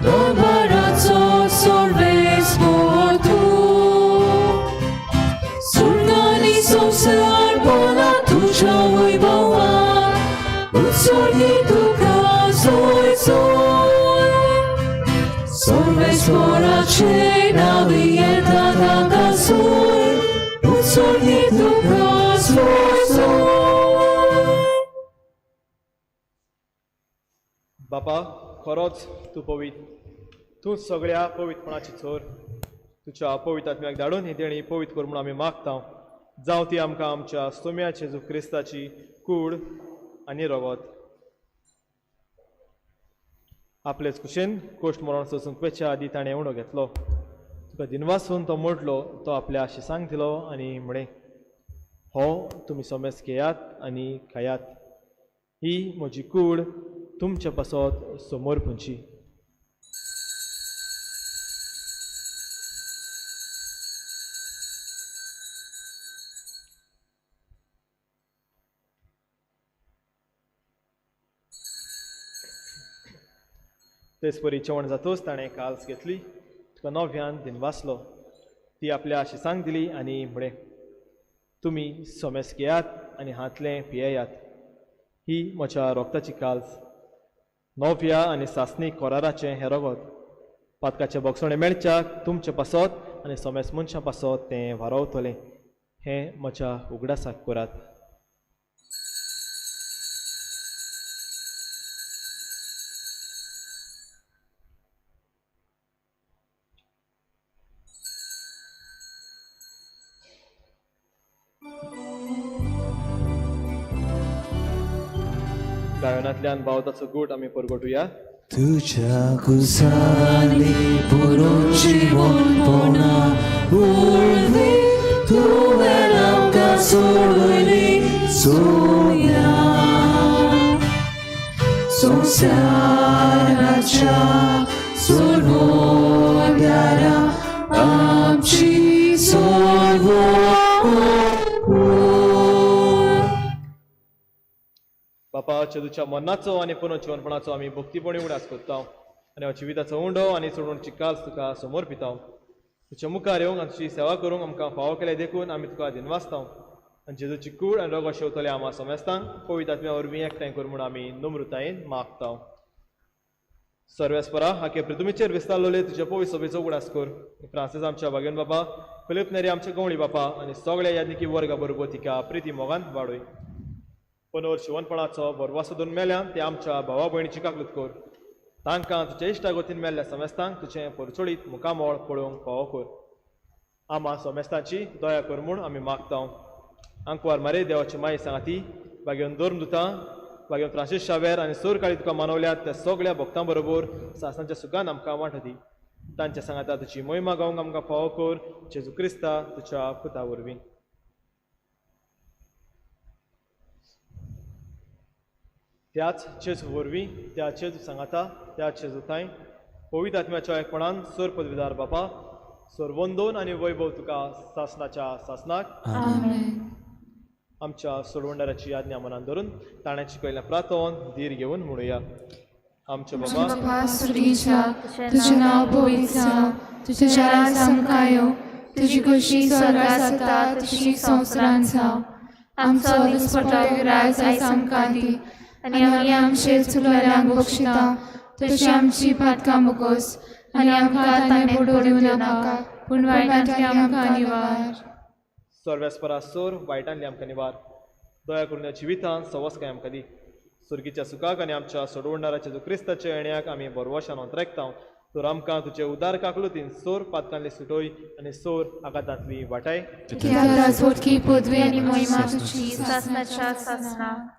Dombarazzo sorves portu. Surgani संसार बोला तुझ्या वैभवान, उत्सर्गी तुका सोय सोय. सर्वेस्पराचे नावी येता ताका सोय, उत्सर्गी तुका सोय सोय. बापा, खरोच तूं पवित्र, तूं सगळ्या पवित्रपणाची चोर. तुज्या पवित्र आत्म्याक धाडून ही देणी पवित्र कर म्हूण आमी मागता. जावं ती आमकां आमच्या सोम्या जेजू क्रिस्ताची कूड आनी रगत. आपलेच कुशेन कोश्ट मरण सोसूंक वचच्या आदी ताणें उणो घेतलो. तुका दिनवासून तो मोडलो, तो आपल्या शिसांक दिलो आनी म्हळें, हो तुमी सोमेस घेयात आनी खायात, ही म्हजी कूड तुमचे पासत समोर पुंची. तेच परी जेवण जातूच ताणें काल्स घेतली, तुका नव्यान दिनवासलो, ती आपल्या शिसांक दिली आनी म्हळें, तुमी सोमेस घेयात आनी हांतलें पियेयात, ही म्हज्या रोगताची काल्स, नव्या आनी सासणी कोराराचें हें रगत. पातकाचें बोगसणें मेळच्याक तुमचे पासत आनी सोमेस मनशां पासत तें वारोवतलें. हें म्हज्या उगडासाक करात. गायनांतल्यान भावताचो गूट आमी परगटुया. तुझ्या कुसांनी पुरोवन जिवनपणा उरली तुवें आमकां सोडयली सोम्या संवसाराच्या सोडवणारा आमची सोडवण. बापा, जेजूच्या मरणाचो आनी पुनर्जिवनपणाचो आमी भक्तीपणी उगडास करता आनी हो जिविताचो उंडो आनी सोडवणची काल तुका समोर पिता. तुज्या मुखार येवंक आनी तुजी सेवा करूंक आमकां फावो केल्या देखून आमी तुका दिनवासता. आनी जेजूची कूड आनी रोगो शेवतले आमा समेस्तांक पवित्र आत्म्या वरवीं एकठांय कर म्हूण आमी नम्रतायेन मागता. सर्वेस्परा, हाके पृथ्वीचेर विस्तारलेले तुज्या पवित्र सभेचो उगडास कर. फ्रांसीस आमच्या बागेन बापा, फिलीप नेरी आमच्या गवळी बापा आनी सगळ्या यादनिकी वर्गा बरोबर तिका प्रिती मोगान वाडय. पनोर शिवनपणाचो भरवासो धरून मेल्यान ते आमच्या भावा भयणीची काकलूत कर. तांकां तुज्या इश्टागतीन मेल्ल्या समेस्तांक तुजें परचोळीत मुखामळ पळोवंक फावो कर. आमा समेस्तांची दया कर म्हूण आमी मागता. आंकवार मारे देवाची माई सांगाती बागेवन धर्म दुता बागेवन फ्रांसीस शावेर आनी सोर काळी तुका मानवल्यात त्या सगळ्या भक्तां बरोबर सासणाच्या सुखान आमकां वांटो दी. तांच्या सांगाता तुजी मोहिमा गावंक आमकां फावो कर. जेजू क्रिस्ता तुज्या पुता वरवीं. त्याच जेजू वरवीं, त्या जेजू सांगाता, त्या जेजू थांय पवित्र आत्म्याच्या एकपणान सोर पदवीदार बापा, सोर वंदोन आनी वैभव तुका सासणाच्या सासणाक. आमेन. आमच्या सोडवणदाराची आज्ञा मनान धरून ताणें शिकयल्लें प्रार्थन धीर घेवन म्हणुया. आमचे बाबा स्वर्गीच्या, तुजें नांव पवित्र जावं, तुजें राज आमकां येवं, तुजी खोशी स्वर्गार जाता तशी संवसारांत जावं. आमचो दिसपटो राज आयज आमकां दी आनी आमी आमचे चुकलेल्यांक बक्षिता तशी आमची पातकां मुगोस आनी आमकां ताणें बुडोवन दिवं नाका, पूण वायटांतली आमकां निवार. सर्वेस्परा सोर वायटांतली आमकां निवार. दया करून ह्या जिवितांत सवसकाय आमकां दी. सुर्गीच्या सुखाक आनी आमच्या सोडवणदाराच्या जो क्रिस्ताच्या येण्याक आमी भरवशान अंतरेकता. तर आमकां तुजे उदार काकलुतीन सोर पातकांतली सुटोय आनी सोर आघातांतली वाटाय. राजवटकी पदवी आनी मोहिमा तुजी सासणाच्या सासणाक.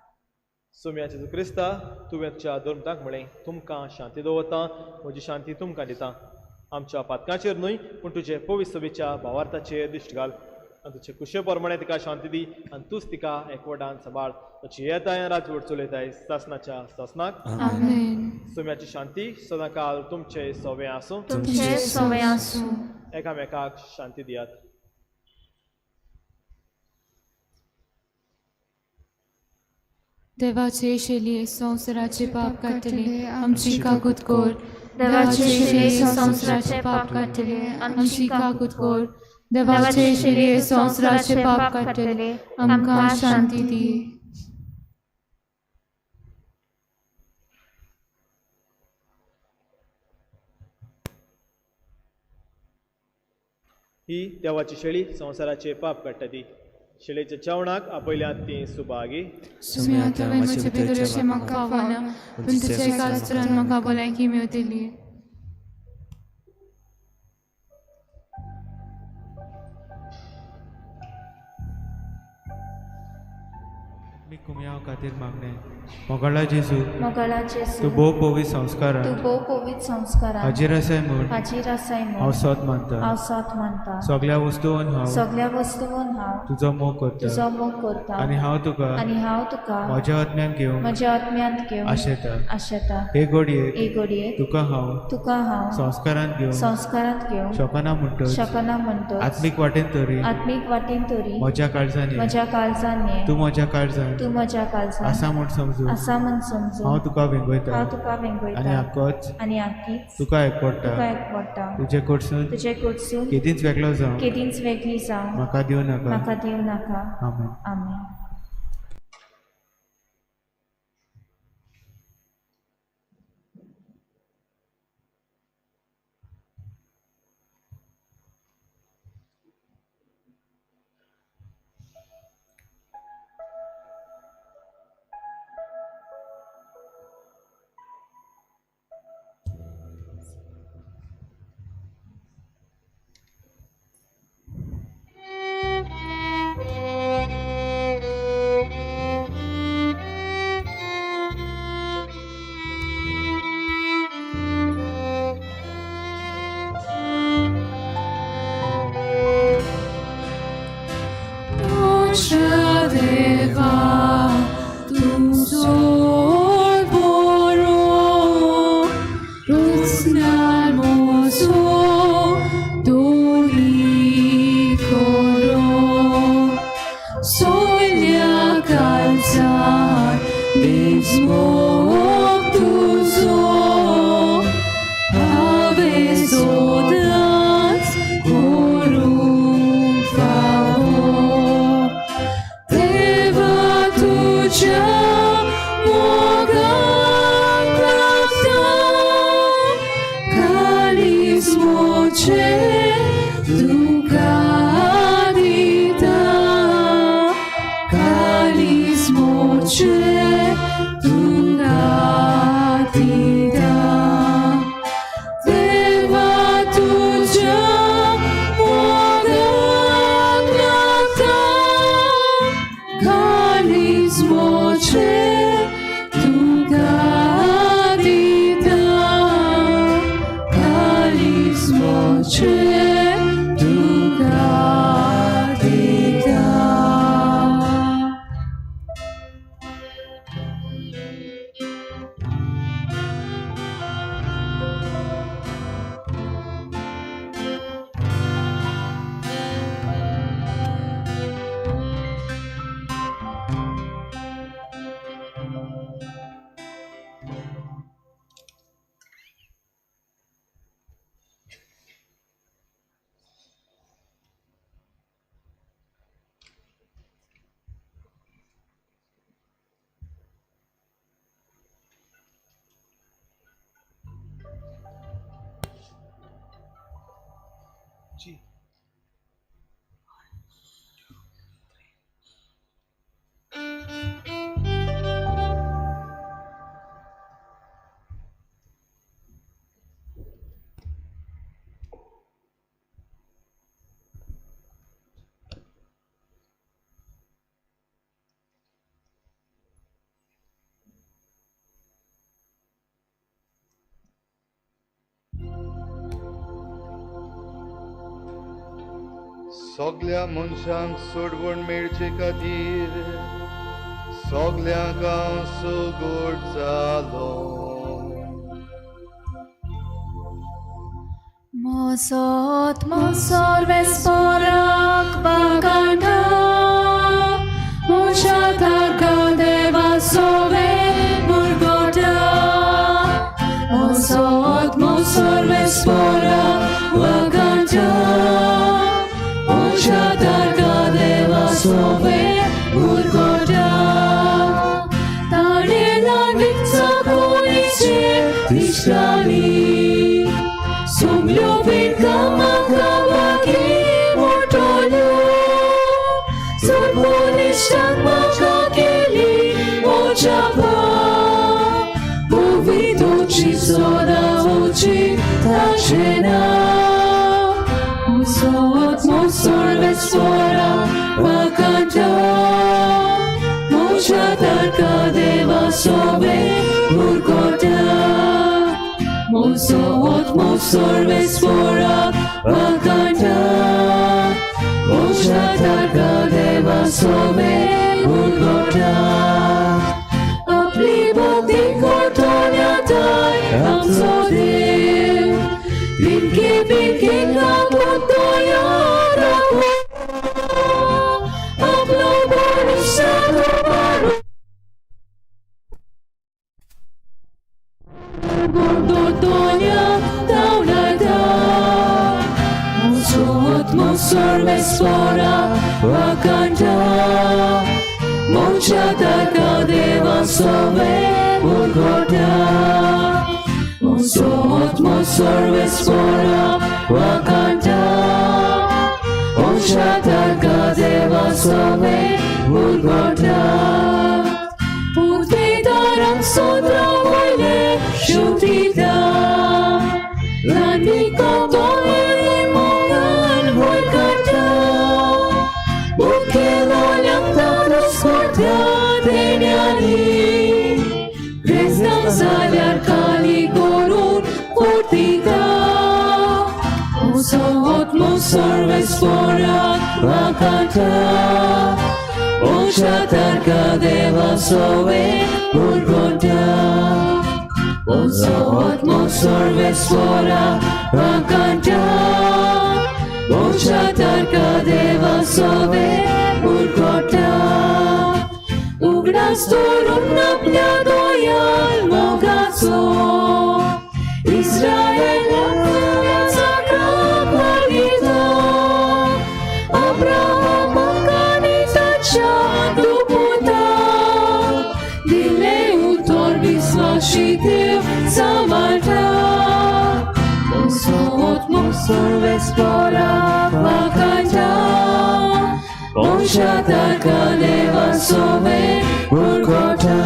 सोम्या जेजू क्रिस्ता, तुवें तुज्या धर्मतांक म्हळें, तुमकां शांती दवरता, म्हजी शांती तुमकां दिता. आमच्या पातकांचेर न्हय पूण तुजे पवित्र सभेच्या भावार्थाचेर दिश्ट घाल आनी तुजे कुशे प्रमाणे तिका शांती दी आनी तूंच तिका एकवटान सांबाळ. तुजी येताय राजवट चलयताय सासणाच्या सासणाक. आमेन. सोम्याची शांती सदांकाल तुमचे सवे आसूं. तुमचे सवे आसूं. एकामेकाक शांती दियात. देवाचे शेली संवसाराचे पाप काडटले आमची काकूत कर. देवाचे शेली संवसाराचे पाप काडटले आमची काकूत कर. देवाचे शेली संवसाराचे पाप काडटले आमकां शांती दी. ही देवाची शेळी संवसाराचे पाप काडटा ती. शेळेच्या जेवणाक आपयल्यात ती सुभागी. सुम्या, तुवें म्हजे भितर अशें म्हाका फावना, पूण तुज्या एका उतरान म्हाका भलायकी मेवतली. मी कुमयाव खातीर मागणें. मोगाळा जेजू, मोगाळा जेजू, तूं भोव पवित्र संस्कारान तूं भोव पवित्र संस्कारान हाजीर आसाय म्हूण हाजीर आसाय म्हूण हांव सोत मानता. हांव सोत मानता. सगळ्या वस्तून हांव सगळ्या वस्तून हांव तुजो मोग करता तुजो मोग करता आनी हांव तुका आनी हांव तुका म्हज्या आत्म्यान घेवंक म्हज्या आत्म्यांत घेवंक आशेता. आशेता. हे घडयेक हे घडयेक तुका हांव तुका हांव संस्कारांत घेवंक संस्कारांत घेवंक शकना म्हणटच शकना म्हणटच आत्मीक वाटेन तरी आत्मीक वाटेन तरी म्हज्या काळजान ये. म्हज्या काळजान ये. तूं म्हज्या काळजान तूं म्हज्या काळजान आसा म्हूण समजून आसा म्हूण समजून हांव तुका वेंगयता हांव तुका वेंगयता आनी आकोच आनी आकीच तुका एकवडटा. तुका एकवडटा. तुजे कडसून तुजे कडसून केदींच वेगळो जावं केदींच वेगळी जावं म्हाका दिवं नाका. म्हाका दिवं नाका. आमेन. आमेन. Thank you. मोशा देवा तूं चड बरो रुचणार म्हजो दोनी करो सोल्या काळजार बेजमोग तुजो हांवें सदांच करूंक फावो देवा तुज्या मोगाक लागता काळीज म्हजें तुका दिता काळीज म्हजें तुका दिता देवा तुज्या मोगाक लागता काळीज म्हजें तुका दिता काळीज म्हजें तुका दिता. जी. सगल्या मनशांक सोडवण मेळचे खातीर सगल्यांक हांव सुगोड जालो. Mosot mosor vesporak bakanta Moshatarka deva sove murgota Mosot mosor vesporak bakanta Moshatarka deva sove murgota Tarela vitsa koniche tishtali Sumlupin kamakabaki mortolo Surpunishtan makakeli mochapa Povidochi soda ochi tachena Musot mosor vesora wakanta Moshatarka deva sobe murkota Mosot mosor vesora wakanta Moshatarka deva sobe murkota Apli bhakti kortonya tai amsodev Pinke pinke kaputoya rakho Aplo borisha baru Gordotonya taunata Mosot mosor vesora wakanta Moshatarka deva sove murgota Mosot mosor vesora wakanta Moshatarka deva sove murgota Putvidarang sodra vole shutita Lanika tole mogan volkata Bukelolyang taros korta denyani Krishna zalyar kali korun fortita Mosot mosor vesora wakanta Ochatarka deva sove urgota Osotmo sarveswara vakanta Ochatarka deva sove urgota उगडास दवरून आपल्या दोयाल मोगाचो इस्रायलाक मागीतो अब्राहमाक आनी ताच्या दुपुताक दिलें उतर विस्वाशी देव सांबाळटा Osotmo sarveswara vakanta Oshataka deva sove urgota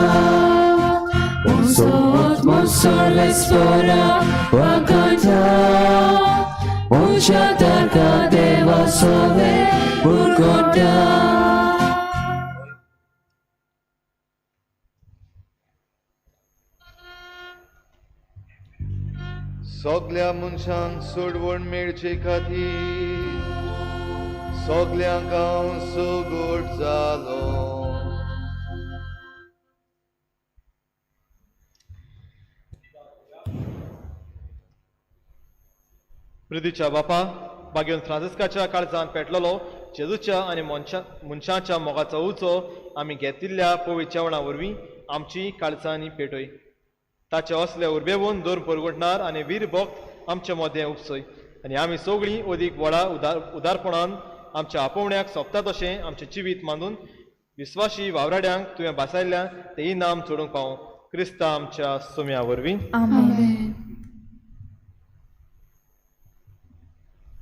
Osotmo sarveswara vakanta Oshataka deva sove urgota. सगल्या मनशांक सोडवण मेळचे खातीर सगल्यांक हांव सुगूट जालो. पृथ्वीच्या बापा बागेवन फ्रांसिस्काच्या काळजान पेटलेलो जेजूच्या आनी मनशाच्या मोगाचो उचो आमी घेतिल्ल्या पवित्र जेवणा वरवीं आमची काळजांनी पेटय. ताचे असले उर्बेवन दोर परगटणार आनी वीर भक्त आमचे मदें उपसय आनी आमी सगळीं अदीक व्हडा उदारपणान आमच्या आपोवण्याक सोंपता तशें आमचें जिवीत मानून विस्वाशी वावराड्यांक तुवें भासायल्ल्या तें इनाम चडूंक पावूं क्रिस्ता आमच्या सुम्या वरवीं. आमेन.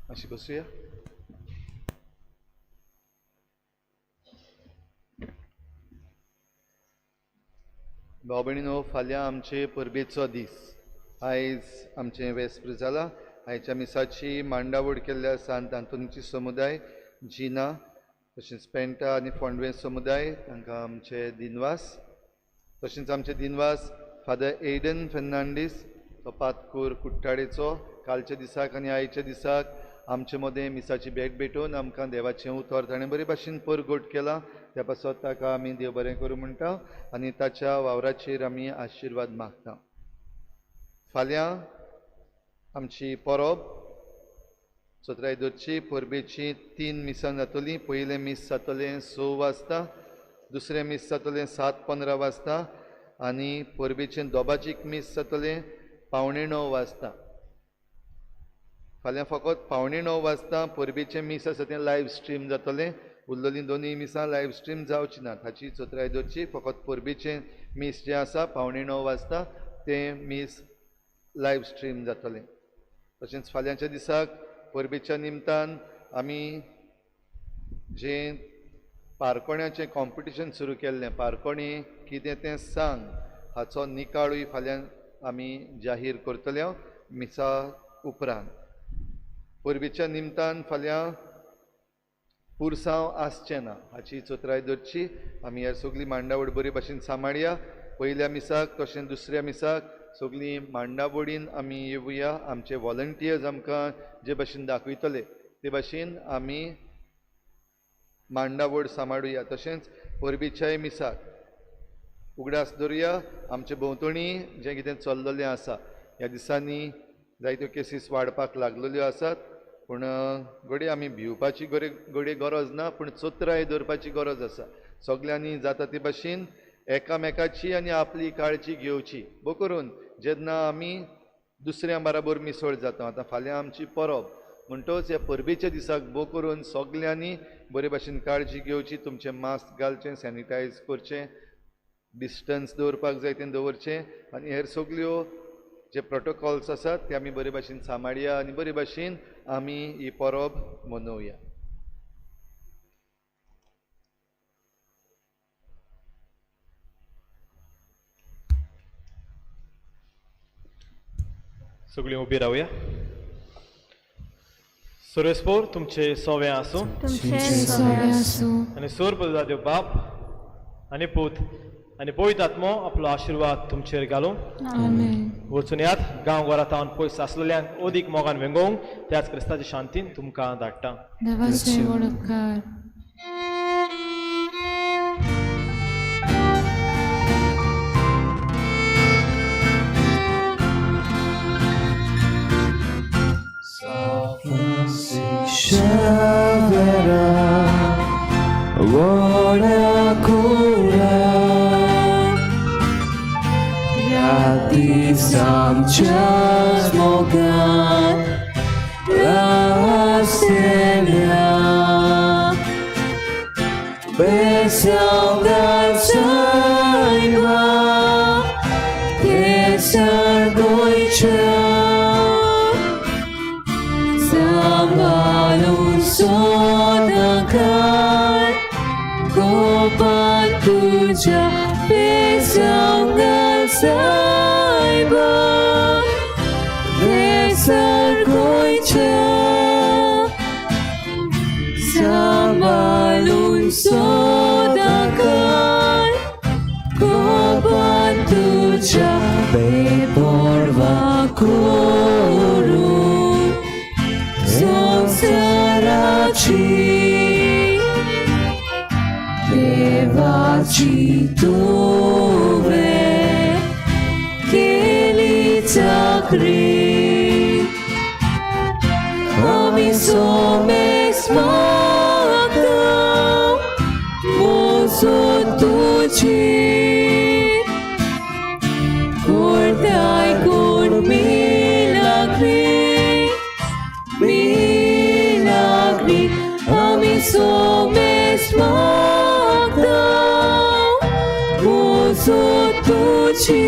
मातशी बसुया. भाव भयणीनो, फाल्यां आमचे परबेचो दीस. आयज आमचें वेस्प्र जालां. आयच्या मिसाची मांडावड केल्ल्या सांत आंतोनीची समुदाय जिना तशेंच पेंटा आनी फोंडवे समुदाय तांकां आमचे दिनवास. तशेंच आमचे दिनवास फादर एडन फेर्नांडीस, तो पातकूर कुट्टाळेचो, कालच्या दिसाक आनी आयच्या दिसाक आमचे मदें मिसाची भेट भेटोवन आमकां देवाचें उतर ताणें बरे भाशेन परगट केलां. त्या पासत ताका आमी देव बरें करूं म्हणटा आनी ताच्या वावराचेर आमी आशिर्वाद मागता. फाल्यां आमची परब सतराय दोनची परबेची 3 मिसां जातलीं. पयलें मीस जातलें 6 वाजता, दुसरें मीस जातलें 7:15 वाजता आनी परबेचें दोबाजीक मीस जातलें 8:45 वाजता. फाल्यां फकत 8:45 वाजता परबेचें मीस आसा तें लायव्ह स्ट्रीम जातलें. उरलेलीं दोनूय मिसां लायव्ह स्ट्रीम जावची नात, हाची चतुराय दवरची. फकत परबेचें मीस जें आसा 8:45 वाजता तें मीस लायव्ह स्ट्रीम जातलें. तशेंच फाल्यांच्या दिसाक परबेच्या निमतान आमी जें पारकोण्याचें कॉम्पिटिशन सुरू केल्लें, पारकोणी कितें तें सांग, हाचो निकाळूय फाल्यां आमी जाहीर करतले मिसा उपरांत. परबेच्या निमतान फाल्यां पुरसांव आसचें ना, हाची चतुराय दवरची. आमी ह्या सगळी मांडावड बरे भाशेन सांबाळया. पयल्या मिसाक तशें दुसऱ्या मिसाक सगळीं मांडावडीन आमी येवया. आमचे वॉलंटियर्स आमकां जे भाशेन दाखयतले ते भाशेन आमी मांडावड सांबाळुया. तशेंच परबेच्याय मिसाक उगडास दवरुया आमचे भोंवतणी जें कितें चल्ललें आसा. ह्या दिसांनी जायत्यो केसीस वाडपाक लागलेल्यो आसात, पूण घडये आमी भिवपाची घडये गरज ना, पूण चतुराय दवरपाची गरज आसा. सगल्यांनी जाता ते भाशेन एकामेकाची आनी आपली काळजी घेवची. बो करून जेन्ना आमी दुसऱ्या बराबर मिसळ जाता. आतां फाल्यां आमची परब म्हणटच ह्या परबेच्या दिसाक बो करून सगल्यांनी बरे भाशेन काळजी घेवची. तुमचें मास्क घालचें, सॅनिटायज करचें, डिस्टन्स दवरपाक जाय तें दवरचें आनी हेर सगल्यो जे प्रोटोकॉल्स आसात ते आमी बरे भाशेन सांबाळया आनी बरे भाशेन आमी ही परब मनोवया. सगळीं उबी रावया. सुरेशपूर तुमचे सोवे आसूं आनी सोर पद देव बाप आनी पूत आनी पवित्र आत्मो आपलो आशिर्वाद तुमचेर घालूं. वचून यात गांव घरा तावन पयस आसलेल्यांक अदीक मोगान वेंगोवंक त्याच क्रिस्ताच्या शांतीन तुमकां धाडटा. देवाचे व्हड उपकार. व्हडा कुळा ह्या दिसांच्या मोगान रासल्या बेसांगार सायबा केसर गोंयच्या सांबाळून सोदकार गोपाल तुझ्या बेसांगार सायबा केसर गोंयच्या सांबाळून सोदकार गोपाल तुझ्या बेपर्वा करून संसाराची देवाची तुवे केली चाकरी आमी सोमेस मागता मोजो तुजी कोर्ताय कोण मिलाग्री मिलाग्री आमी सोमेस मागता मोजो तुजी.